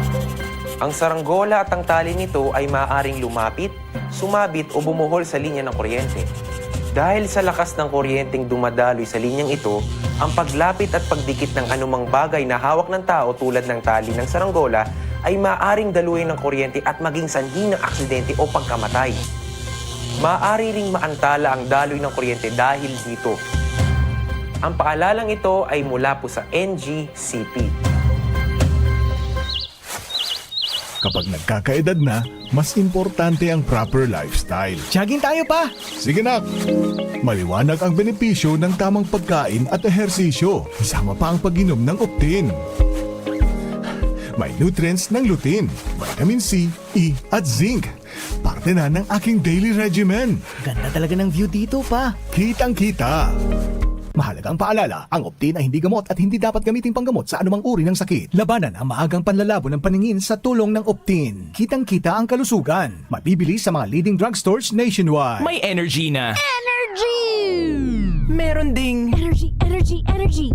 Ang saranggola at ang tali nito ay maaaring lumapit, sumabit o bumuhol sa linya ng kuryente. Dahil sa lakas ng kuryenteng dumadaloy sa linyang ito, ang paglapit at pagdikit ng anumang bagay na hawak ng tao tulad ng tali ng saranggola ay maaaring daluyan ng kuryente at maging sanhi ng aksidente o pagkamatay. Maaari ring maantala ang daloy ng kuryente dahil dito. Ang paalalang ito ay mula po sa N G C P. Kapag nagkakaedad na, mas importante ang proper lifestyle. Jogging tayo, pa! Sige, nak! Maliwanag ang benepisyo ng tamang pagkain at ehersisyo, kasama pa ang pag-inom ng Optin. May nutrients ng lutein, vitamin C, E, at zinc. Parte na ng aking daily regimen. Ganda talaga ng view dito, pa. Kitang-kita. Mahalagang paalala, ang Optin ay hindi gamot at hindi dapat gamiting panggamot sa anumang uri ng sakit. Labanan ang maagang panlalabo ng paningin sa tulong ng Optin. Kitang-kita ang kalusugan. Mabibili sa mga leading drugstores nationwide. May energy na. Energy! Meron ding energy, energy, energy.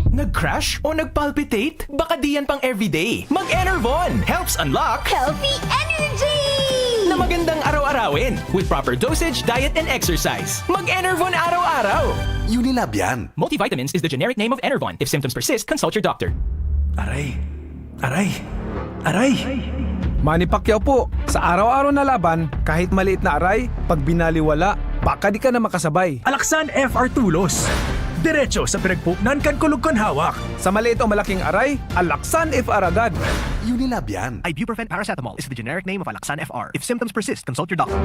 Nag-crash o nag-palpitate? Baka di yan pang everyday. Mag-Enervon helps unlock healthy energy na magandang araw-arawin with proper dosage, diet, and exercise. Mag-Enervon araw-araw. Unilab yan. Multivitamins is the generic name of Enervon. If symptoms persist, consult your doctor. Aray! Aray! Aray! Manny Pacquiao po, sa araw-araw na laban, kahit maliit na aray, pag binaliwala, baka di ka na makasabay. Alaksan F R Tulos. Diretso sa pinagpuknan kan kulog kan hawak. Sa maliit o malaking aray, Alaksan F R agad. Unilab yan. Ibuprofen paracetamol is the generic name of Alaksan F R. If symptoms persist, consult your doctor.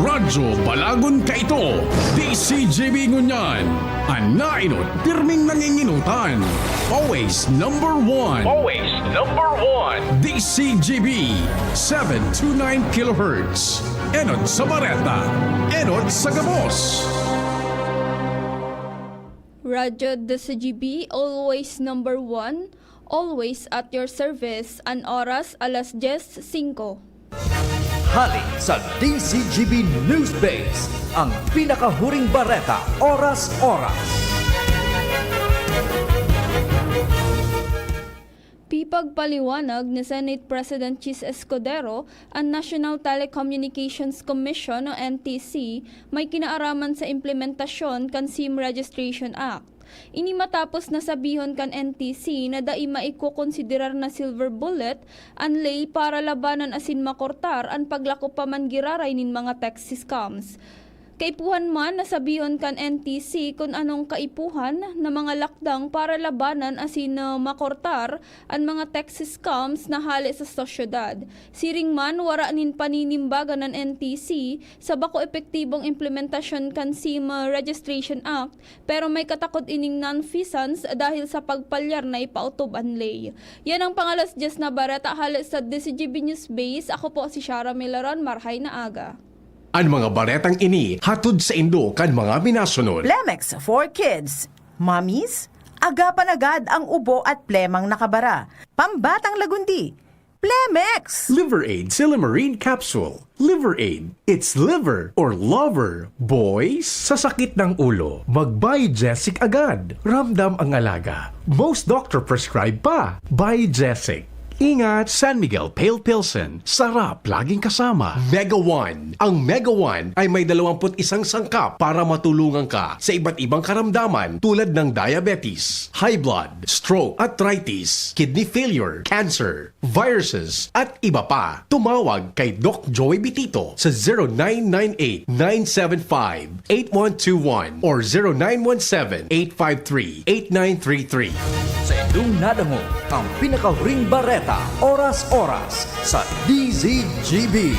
Radyo Balagon kaito, D C G B ngunyan. An naenot, pirming nanginginutan. Always number one. Always number one. D C G B, seven two nine kilohertz. Enot sa bareta, enot sa gabos. Radyo D C G B, always number one, always at your service. An oras, alas dyes singko. Hali sa D C G B News Base, ang pinakahuring bareta, oras-oras. Pipagpaliwanag ni Senate President Chiz Escudero, an National Telecommunications Commission o N T C may kinaaraman sa implementasyon kan SIM Registration Act. Ini matapos na sabihon kan N T C na dai maikokonsiderar na silver bullet an ley para labanan asin makortar an paglako pa man giraray nin mga text scams. Kaipuhan man na sabihon kan N T C kun anong kaipuhan na mga lakdang para labanan asin, ah, makortar an mga text scams na hale sa sosyedad. Siring man, wara nin paninimbagan an N T C sa bako epektibong implementasyon kan SIM Registration Act, pero may katakod ining nonfeasance dahil sa pagpalyar na ipautob an ley. Yan ang pangalas dyes na bareta hale sa D C G B News Base. Ako po si Shara Milaron. Marhay na aga. An mga baretang ini hatod saindo kan mga minasunod. Plemex for Kids. Mommies, agapan agad ang ubo at plemang nakabara. Pambatang lagundi, Plemex! Liver Aid Silymarin Capsule. Liver Aid, it's liver or lover, boys. Sa sakit ng ulo, mag-Biogesic agad. Ramdam ang alaga. Most doctor prescribe pa. Biogesic. Ingat, San Miguel Pale Pilsen. Sarap, laging kasama. Mega One. Ang Mega One ay may dalawampu't isang sangkap para matulungan ka sa iba't ibang karamdaman tulad ng diabetes, high blood, stroke, arthritis, kidney failure, cancer, viruses, at iba pa. Tumawag kay Doc Joey Bitito sa zero nine nine eight, nine seven five, eight one two one or zero nine one seven, eight five three, eight nine three three. Sa indong nadangog ang pinakahuring bareta, oras-oras, sa D Z G B.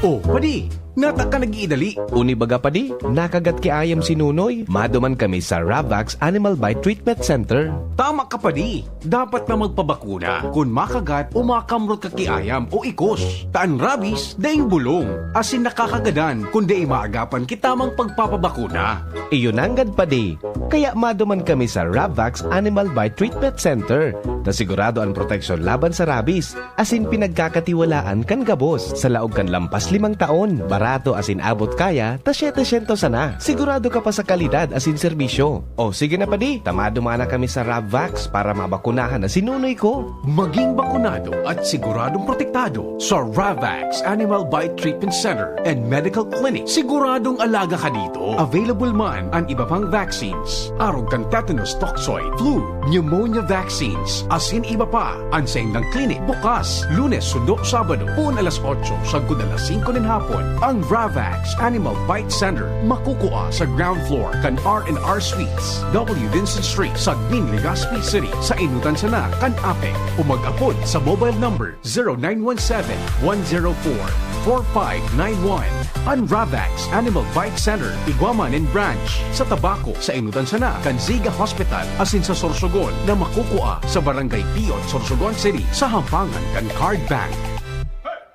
O, padi, Nata ka nag-iidali. Uni baga, padi, nakagat ki ayam si Nunoy. Maduman kami sa Ravax Animal Bite Treatment Center. Tama ka, padi. Dapat na magpabakuna kun makagat o makamrot ka ki ayam o ikos. Ta an rabies, daing bulong, asin nakakagadan kun dai maagapan ki tamang pagpapabakuna. Iyo nanggad, padi. Kaya maduman kami sa Ravax Animal Bite Treatment Center, na sigurado an proteksyon laban sa rabies. Asin pinagkakatiwalaan kan gabos. Sa laog kan lampas limang taon, barato asin abot kaya ta siyete syentos sana. Sigurado ka pa sa kalidad asin serbisyo. O sige na, padi, ta maduman na kami sa Rabvax para mabakunahan na si Nunoy ko. Maging bakunado at siguradong protektado sa Ravax Animal Bite Treatment Center and Medical Clinic. Siguradong alaga ka dito. Available man an iba pang vaccines, arog kan tetanus toxoid, flu, pneumonia vaccines, asin iba pa. An saindang klinik bukas Lunes sundo Sabado, poon alas otso sagkod alas singko nin hapon. Ang Ravax Animal Bite Center makukua sa ground floor kan R and R Suites, W Vincent Street, Sagmin, Legazpi City, sa Inutan sana kan APEC, o mag-apod sa mobile number zero nine one seven, one zero four, four five nine one. An Ravax Animal Bite Center, igwa man nin branch sa Tabaco, sa Inutan sana kan Ziga Hospital, asin sa Sorsogon na makukua sa Barangay Pion, Sorsogon City, sa hampangan kan Card Bank.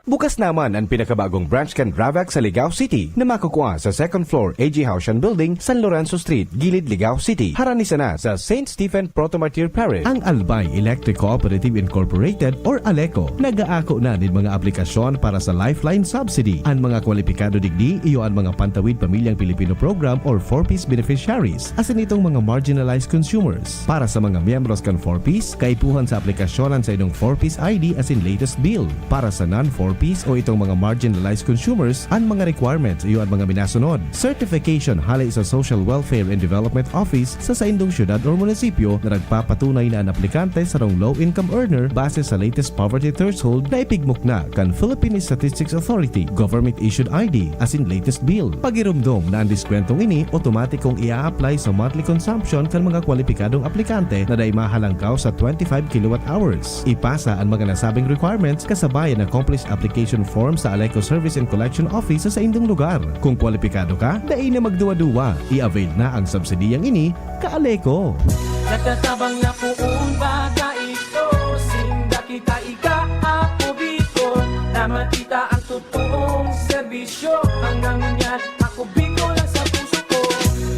Bukas naman an pinakabagong branch kan Ravax sa Ligao City na makukua sa second floor A G Haushan Building, San Lorenzo Street, Gilid, Ligao City. Harani sana sa Saint Stephen Proto-Martyr Parish. Ang Albay Electric Cooperative Incorporated or ALECO nag-aako na nin mga aplikasyon para sa Lifeline Subsidy. An mga kwalipikado digdi iyo an mga Pantawid Pamilyang Pilipino Program or four Ps beneficiaries, asin itong mga marginalized consumers. Para sa mga miyembros kan four Ps, kaipuhan sa aplikasyon an saindong four Ps I D asin latest bill. Para sa non-four Ps o itong mga marginalized consumers, an mga requirements iyo an mga minasunod. Certification hale sa Social Welfare and Development Office sa saindong syudad or munisipyo na nagpapatunay na an aplikante sarong low-income earner base sa latest poverty threshold na ipigmukna kan Philippine Statistics Authority, government-issued I D, asin latest bill. Pagiromdom na an diskwentong ini otomatikong ia-apply sa monthly consumption kan mga kwalipikadong aplikante na dai mahalangkaw sa twenty-five kilowatt hours. Ipasa an mga nasabing requirements kasabay an accomplished application form sa ALECO Service and Collection Office sa saindong lugar. Kung kwalipikado ka, dai na magduwa-duwa. I-avail na ang subsidiyang ini, ka-ALECO. Nagtatabang na poon baga ito, sinda kita ika, Ako Bicol, na makita ang totoong serbisyo. Hanggang ngunyan, Ako Bicol ang sa puso ko.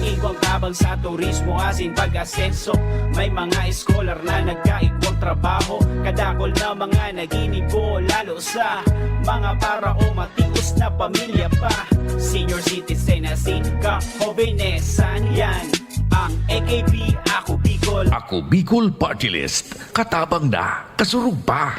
Igwang tabang sa turismo asin pag-asenso. May mga eskolar na nagkaigwang trabaho. Kadakol na mga naginibo, lalo sa mga para o matios na pamilya pa. Senior citizen asin ka-jovenesan, yan ang A K P, Ako Bicol. Ako Bicol Party List. Katabang na, kasurog pa.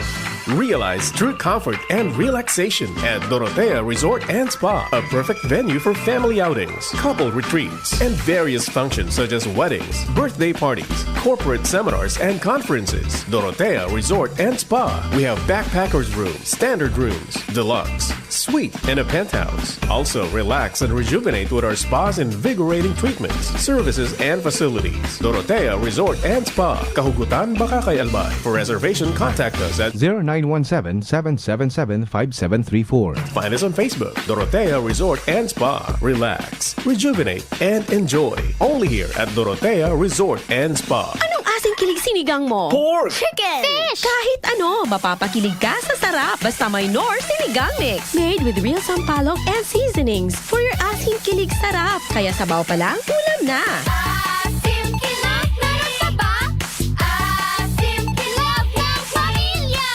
Realize true comfort and relaxation at Dorotea Resort and Spa, a perfect venue for family outings, couple retreats, and various functions such as weddings, birthday parties, corporate seminars, and conferences. Dorotea Resort and Spa. We have backpackers room, standard rooms, deluxe, suite, and a penthouse. Also, relax and rejuvenate with our spa's invigorating treatments, services, and facilities. Dorotea Resort and Spa, Kahugutan, Bacacay, Albay. For reservation, contact us at zero nine one seven, seven seven seven, five seven three four. Find us on Facebook, Dorotea Resort and Spa. Relax, rejuvenate, and enjoy. Only here at Dorotea Resort and Spa. Anong asang kilig sinigang mo? Pork! Chicken! Fish! Kahit ano, mapapakilig ka sa sarap. Basta may Knorr Sinigang Mix. Made with real sampalok and seasonings. For your asim kilig sarap. Kaya sabaw pa lang, ulam na. Asim kilig, meron ka ba? Asim kilig ng pamilya.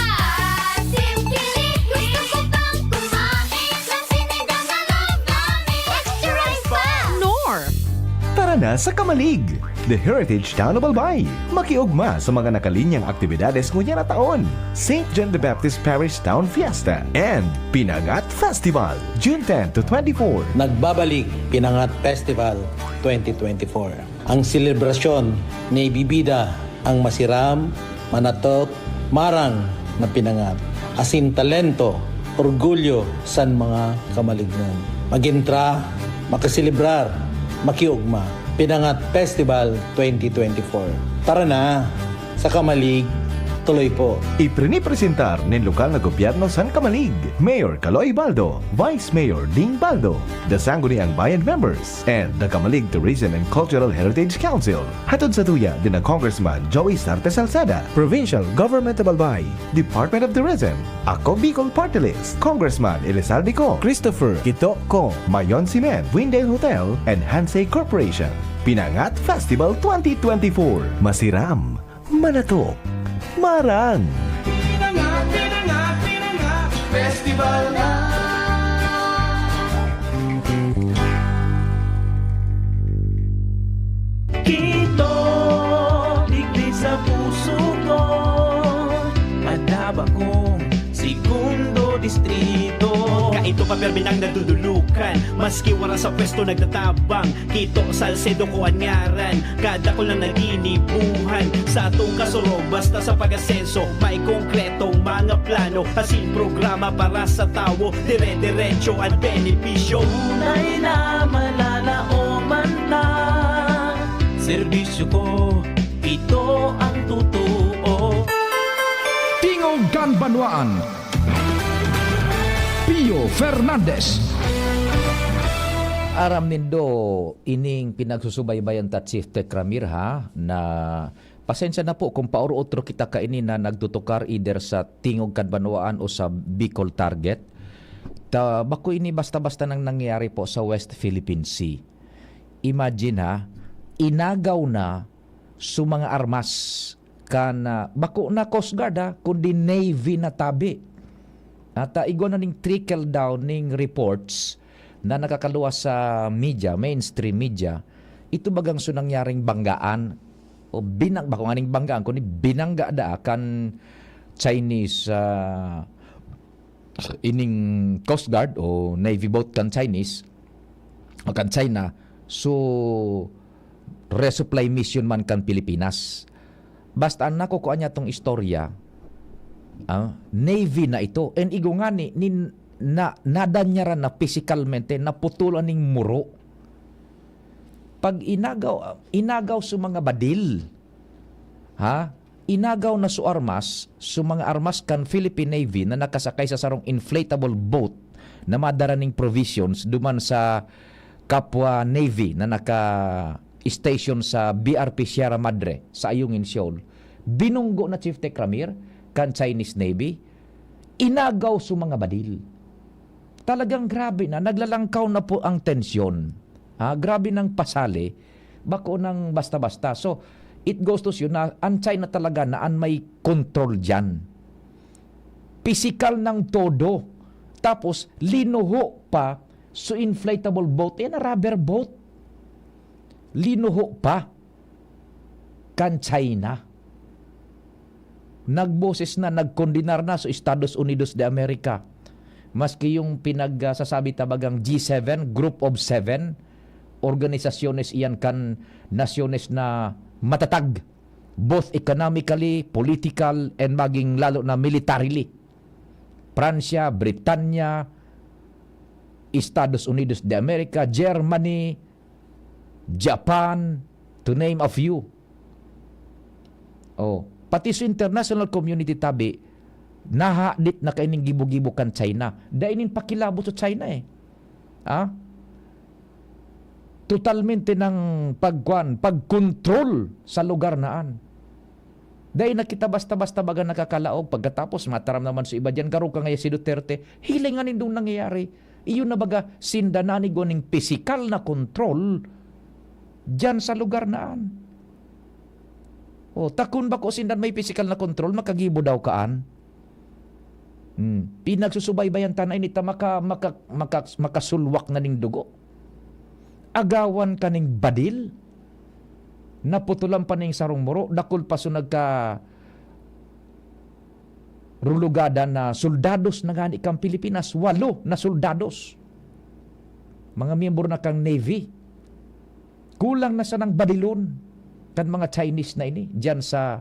Asim kilig, gusto ko pang kumain ng sinigang na loob namin. Extra rice pa! Knorr! Tara na sa Camalig, the heritage town of Albay. Makiugma sa mga nakalinyang aktibidades ngunyan na taon, Saint John the Baptist Parish Town Fiesta and Pinangat Festival, June ten to twenty-four. Nagbabalik Pinangat Festival twenty twenty-four. Ang selebrasyon na ibibida ang masiram, manatok, marang na pinangat, asin talento, orgulyo san mga kamalignon. Magintra, makaselebrar, makiugma. Pinangat Festival twenty twenty-four. Tara na! Sa Kamalig, Tuloy po. Iprinipresentar nin lokal na gobyerno san Camalig, Mayor Kaloy Baldo, Vice Mayor Ding Baldo, the Sangguniang Bayan members, and the Camalig Tourism and Cultural Heritage Council. Hatod sa tuya din na Congressman Joey Sarte Salceda, Provincial Government of Albay, Department of Tourism, Ako Bicol Party List, Congressman Elizalde Co, Christopher Kito Co, Mayon Cement, Windale Hotel, and Hansei Corporation. Pinangat Festival twenty twenty-four. Masiram, manatok, marang. Pinangat, pinangat, pinangat, festival na. Kito, digdi sa puso ko, madaba kong segundo distrito. Kaito pa permi nang nadudulukan, maski wala sa pwesto nagtatabang. Kito Salcedo ko an ngaran, kadakul na naginibuhan sa atong kasurog, basta sa pag-asenso, may konkretong mga plano, asin programa para sa tawo, dire-diretso an benepisyo. Tunay na malalaoman ta, serbisyo ko, ito ang totoo. Tingog kan Banwaan, Pio Fernandez. Aram nindo, ining pinagsusubaybayan ta, Chief Tekramir, ha, na pasensya na po kung paoro-otro kita kaini na nagtutukar either sa Tingog kan Banwaan o sa Bicol Target. Ta, bako ini basta-basta nang nangyayari po sa West Philippine Sea. Imagine, ha, inagaw na su mga armas kan, ah, bako na Coast Guard, ha, kundi Navy na tabi. At, ah, igwa na ning trickle down ning reports na nakakaluwas sa media, mainstream media. Ito bagang su nangyaring banggaan, o binang-, bako nganing banggaan, kundi binangga daa kan Chinese, ah, ining Coast Guard o Navy boat kan Chinese o kan China. So, resupply mission man kan Pilipinas. Basta an nakukuha niya tong istorya, ah, Navy na ito. And igo ngani, nin-, na, nadanyaran na pisikalmente, naputulan ning muro. Pag inagaw, inagaw su mga badil, ha? Inagaw na su armas, su mga armas kan Philippine Navy na nakasakay sa sarong inflatable boat na madara ning provisions duman sa kapwa Navy na naka-station sa B R P Sierra Madre, sa Ayungin, Seoul. Binunggo na, Chief Tekramir, kan Chinese Navy. Inagaw su mga badil. Talagang grabe na, naglalangkaw na po ang tensyon. Ha, grabe nang pasali, bako nang basta-basta. So, it goes to show na an China talaga na an may kontrol diyan. Pisikal nang todo. Tapos, linuho pa su inflatable boat. Yan na rubber boat. Linuho pa kan China. Nagboses na, nagkondenar na su Estados Unidos de America. Maski yung pinag, ah, sasabi ta bagang G seven, Group of Seven, organisasyones iyan kan nasyones na matatag, both economically, political, and maging lalo na militarily. Pransya, Britanya, Estados Unidos de America, Germany, Japan, to name a few. Oh, pati sa international community tabi, nahadit na kaining gibo-gibo kan China. Dai nin pakilabot sa China eh. Ah? Totalmente ng pagkuan, pagkontrol sa lugar na an. Dai na kita basta-basta baga nakakalaog. Pagkatapos, mataram naman sa iba diyan, garo ka ngaya si Duterte. Hiling nga nindong nangyayari. Iyo na baga, sinda nanigwa ning pisikal na kontrol diyan sa lugar na an. O, ta kun bako sinda may pisikal na kontrol, makagibo daw kaan. Hmm. Pinagsusubaybayan ta na ini ta maka-, maka-, maka-, makasulwak na ning dugo. Agawan ka ning badil. Naputulan pa ning sarong muro, dakul pa so nagka-, rulugada na soldados na ngani kan Pilipinas, walo na soldados. Mga miyembro na kan Navy. Kulang na sanang badilon kan mga Chinese na ini diyan sa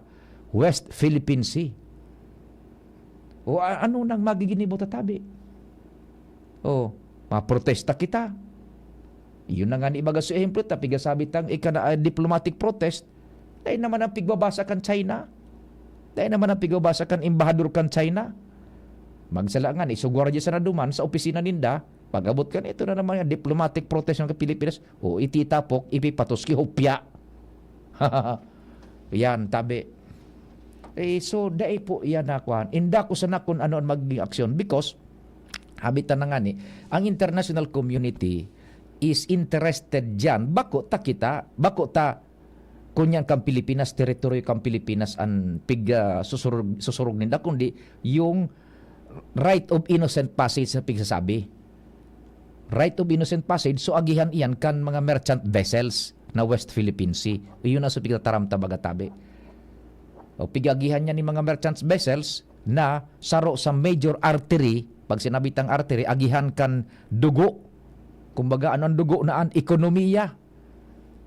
West Philippine Sea. O, a-, ano nang magiginibo ta tabi? O, maprotesta kita. Yun na nga ni ibaga sa ehemplo, ta pigasabi tang ika na, ah, diplomatic protest, ay naman ang pigbabasa kan China. Dai naman ang pigubasa kan embahador kan China. Magsala nga, isugwar dyan sana duman sa opisina ninda. Pag-abot kan ito na naman nga diplomatic protection kan Pilipinas, o ititapok, ipipatos ki hupya. Yan, tabi. Eh, so, dai po yan na kuhan. Inda ko sana kung ano ang magiging aksyon because habitan na nga ni, ang international community is interested dyan. Bako ta kita, bako ta kunyan kan Pilipinas, teritoryo kan Pilipinas, an pig, ah, susurog, susurog ninda, kundi yung right of innocent passage na pigsasabi. Right of innocent passage, so agihan iyan kan mga merchant vessels na West Philippine Sea. Iyon ang sa pigtataram ta baga tabi. O pigagihan niya ni mga merchant vessels na saro sa major artery, pag sinabi tang artery, agihan kan dugo. Kumbaga, ano ang dugo na an ekonomiya?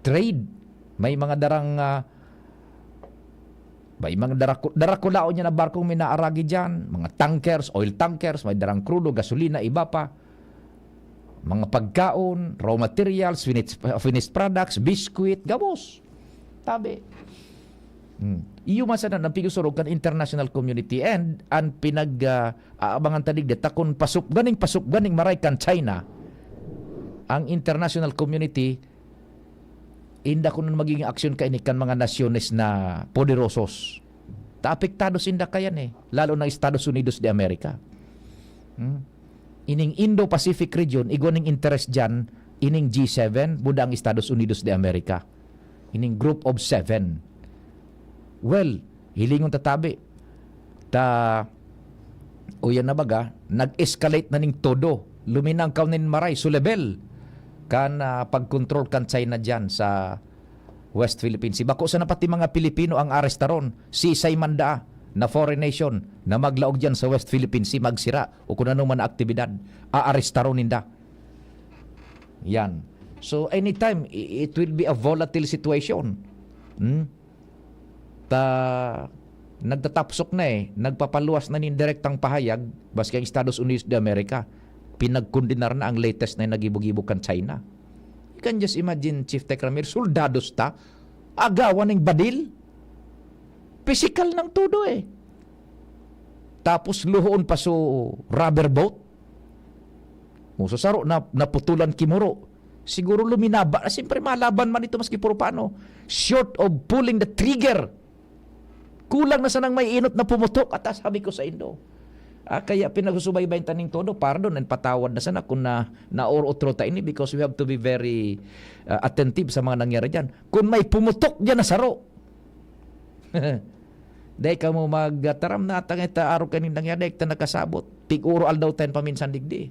Trade. May mga darang, ah, may mga daraku-, darakulaon niya na barkong minaaragi dyan. Mga tankers, oil tankers, may darang krudo, gasolina, iba pa. Mga pagkaon, raw materials, finished, finished products, biscuit, gabos. Tabi. Hmm. Iyo man sana ang pigusurog kan international community and ang pinag, ah, aabangan ta digdi ta kun pasuk-, ganing pasuk-, ganing maray kan China, ang international community, inda kun magiging aksyon kaini kan mga nasyones na poderosos. Ta apektado sinda kayan eh, lalo na Estados Unidos de America. Hmm? Ining Indo-Pacific region, igwa ning interes dyan, ining G seven, buda ang Estados Unidos de America. Ining Group of Seven. Well, hilingon ta tabi. Ta, o yan na baga, nag-escalate na ning todo. Luminangkaw nin maray, so level. Kan, ah, pag-control kan China dyan sa West Philippine Sea. Bako sana pati mga Pilipino ang arestaron. Sisay man daa na foreign nation na maglaog dyan sa West Philippine Sea, magsira o kung ano man na aktibidad, aarestaron ninda. Yan. So, anytime, i-, it will be a volatile situation. Hmm? Ta, nagtatapsok na eh. Nagpapaluwas na nin direktang pahayag, maski ang Estados Unidos de America. Pinagkondenar na ang latest na nagibo-gibo kan China. You can just imagine, Chief Tech Ramir, soldados ta, agawan ning badil. Pisikal nang todo eh. Tapos luhoon pa so rubber boat. Kung sa saro na, naputulan ki muro, siguro luminaba na, siyempre malaban man ito maski puro paano. Short of pulling the trigger, kulang na sanang may inot na pumutok, at sabi ko sa indo. Ah, kaya pinagsusubaybayan ta ning todo, pardon and patawad na sana kung na, naor-otro ta ini because we have to be very, ah, attentive sa mga nangyari dyan. Kung may pumutok dyan na saro, dai kamo magtaram na, "Tangay ta, arog kaning nangyari, dai ta nakasabot." Pig-uro aldaw tayo paminsan digdi.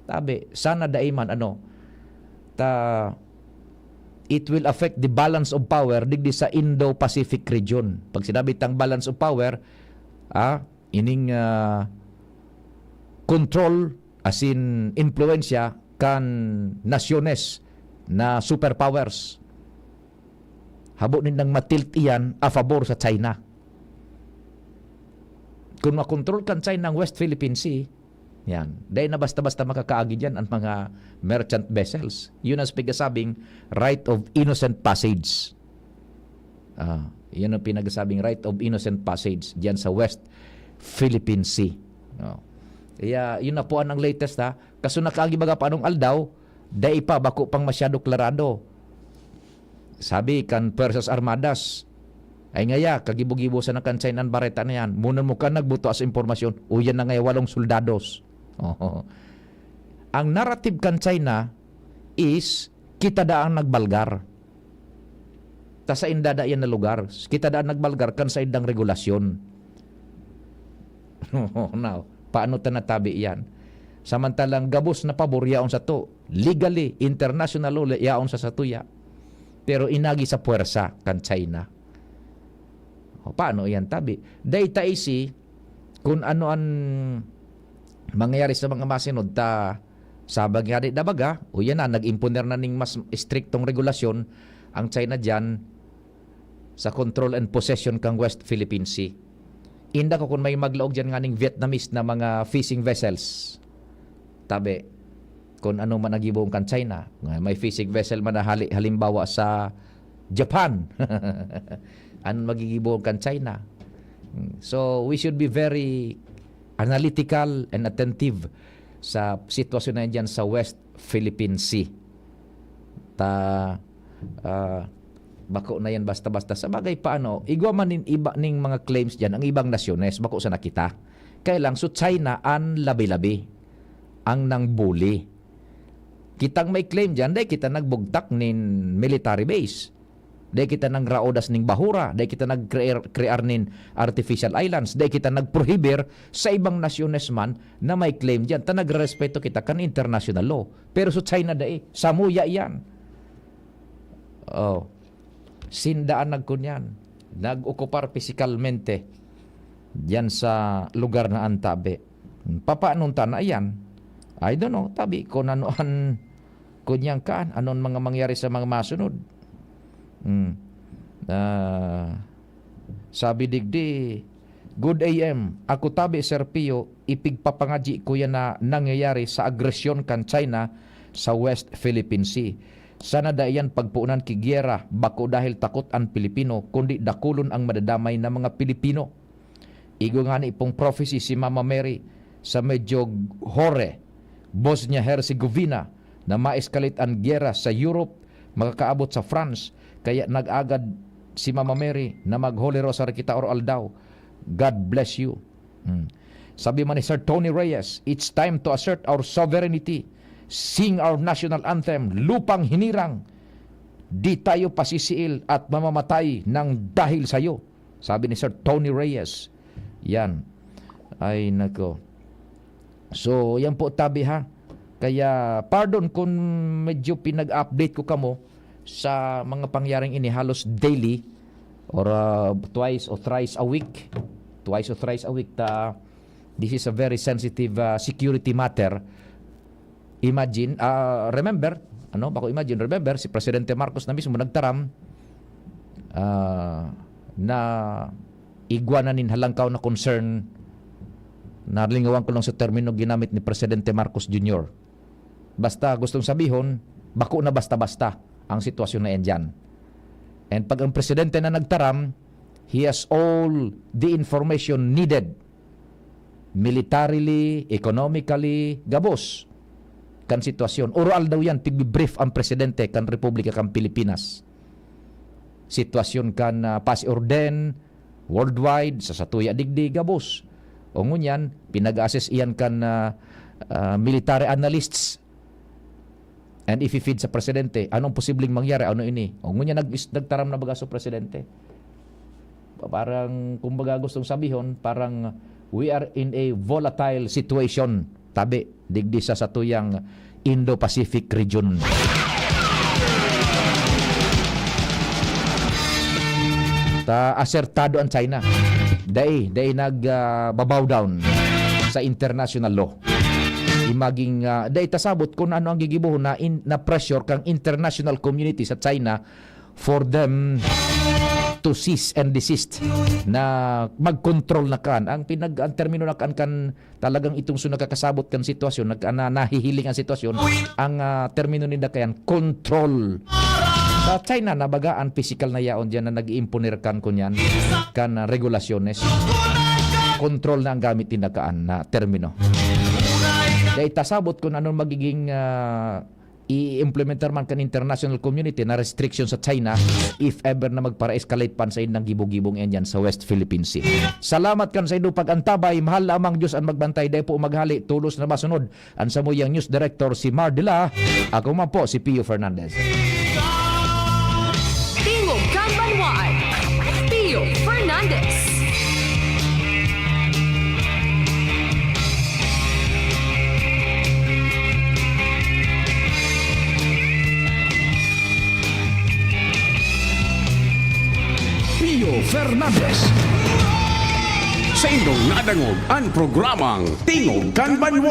Tabi, sana dai man, ano, ta, it will affect the balance of power digdi sa Indo-Pacific region. Pag sinabi tang balance of power, ah, ining, ah, control, as in, impluwensya kan nasyones na superpowers. Habo nindang matilt iyan a pabor sa China. Kung makontrol kan China ang West Philippine Sea, yan, dai na basta-basta makakaagi diyan ang mga merchant vessels. Yun ang pigasabing right of innocent passage. Ah, yun ang pinagsabing right of innocent passage diyan sa West Philippine Sea. No? Kaya yun na po ang latest, ha. Kaso nakaagi baga pa anong aldaw, dai pa, bako pang masyado klarado. Sabi kan Puwersas Armadas, ay ngaya, kagibo-gibo sana kan China an bareta na yan. Munan mo ka nagbuto sa impormasyon, uyan na ngaya walong soldados. Oho. Ang narrative kan China is, kita daa an nagbalgar. Ta sainda daa yan na lugar. Kita daa an nagbalgar kan saindang regulasyon. Now, paano ta natabi yan? Samantalang gabos na pabor yaon sato, legally, international law, yaon sa satuya. Pero inagi sa puwersa kan China. O, paano iyan tabi? Dai ta isi kung ano an mangyayari sa mga masunod ta, sabag nga di na baga, o yan na, nag-imponer na ning mas estriktong regulasyon ang China diyan sa control and possession kang West Philippine Sea. Inda ko kung may maglaog diyan nganing Vietnamese na mga fishing vessels. Tabi, kung ano man ang gibohon kan China. Nga may fishing vessel man na hali-, halimbawa sa Japan. Anong magigibohon kan China? So, we should be very analytical and attentive sa sitwasyon na yan dyan sa West Philippine Sea. Ta, ah, bako na yan basta-basta. Sa bagay pa, ano, igwa man nin iba ning mga claims dyan, ang ibang nasyones, bako sana kita. Kaya lang, so China an labi-labi, ang nangbuli. Kitang may claim dyan, dai kita nagbugtak nin military base. Dai kita nagraodas ning bahura, dai kita nagkrear, krear nin artificial islands, dai kita nagprohibir sa ibang nasyones man na may claim dyan. Ta nagrerespeto kita kan international law. Pero so China dai, samuya iyan. Oh. Sinda an nagkunyan, nag-okupar pisikalmente diyan sa lugar na an tabi. Papanon ta na iyan? I don't know, tabi, kung ano an kunyang kaan, anon mga mangyari sa mga masunod. Hmm. Ah, sabi digdi, "Good A M, ako tabi, Sir Pio, ipigpapangadyi ko yan na nangyayari sa agresyon kan China sa West Philippine Sea. Sana dai yan pagpuunan ki gyera, bako dahil takot an Pilipino, kundi dakulon ang madadamay na mga Pilipino." Igwa ngani pong prophecy si Mama Mary sa medyo hore, Bosnia-Herzegovina, na ma-escalate an gyera sa Europe, makakaabot sa France. Kaya nag-agad si Mama Mary na mag-Holy Rosary kita oro-aldaw. God bless you. Hmm. Sabi man ni Sir Tony Reyes, "It's time to assert our sovereignty. Sing our national anthem, Lupang Hinirang. Di tayo pasisiil at mamamatay ng dahil sa'yo." Sabi ni Sir Tony Reyes. Yan. Ay, nako. So, yan po, tabi, ha. Kaya, pardon kung medyo pinag-update ko kamo sa mga pangyaring ini halos daily or, ah, twice or thrice a week. Twice or thrice a week. Ta, this is a very sensitive, ah, security matter. Imagine, ah, remember, ano, bako imagine, remember, si Presidente Marcos na mismo nagtaram, ah, na igwa na nin halangkaw na concern, nalingawan ko lang sa termino ginamit ni Presidente Marcos Junior. Basta gustong sabihon, bako na basta-basta ang sitwasyon na yan dyan. And pag ang presidente na nagtaram, he has all the information needed, militarily, economically, gabos kan sitwasyon. Oro-aldaw yan, tigbi-brief ang presidente kan Republika kan Pilipinas. Sitwasyon kan, ah, paz orden, worldwide, sa satuya digdi, gabos. O ngunyan, pinag-assess iyan kan, ah, ah, military analysts. And if i-feed sa presidente, anong posibleng mangyari? Ano ini? O ngunyan, nag-, nagtaram na baga sa presidente. Parang, kumbaga, gustong sabihon, parang we are in a volatile situation, tabi, digdi sa satuyang Indo-Pacific region. Ta, asertado ang China. Dai, dai nag, ah, babow down sa international law. Imaging, ah, dai tasabot kung ano ang gigibohon na in, na pressure kang international community sa China for them to cease and desist, na mag-control na kan. Ang pinag-, ang termino na kan, kan talagang itong so nakakasabot kan sitwasyon, nag-, na, nahihiling ang sitwasyon, ang, ah, termino ninda kayan, control. Sa China, na baga ang pisikal na yaon diyan na nag-iimponer kan kunyan, kan, ah, regulasyones. Control na ang gamit ninda kaan na termino. Dahil tasabot kung anong magiging, ah, i-implementar man kan international community na restriction sa China if ever na magpara-escalate pa an saindang gibo-gibong yan dyan sa West Philippine Sea. Salamat kan saindo pag-antabay. Mahal na amang Diyos ang magbantay. Dai po maghali, tolos na masunod an samuyang news director, si Mar Dela. Ako man po, si Pio Fernandez. Tingog kan Banwaan, Pio Fernandez. Pio Fernandez. Saindong nadangog an programang Tingog kan Banwa.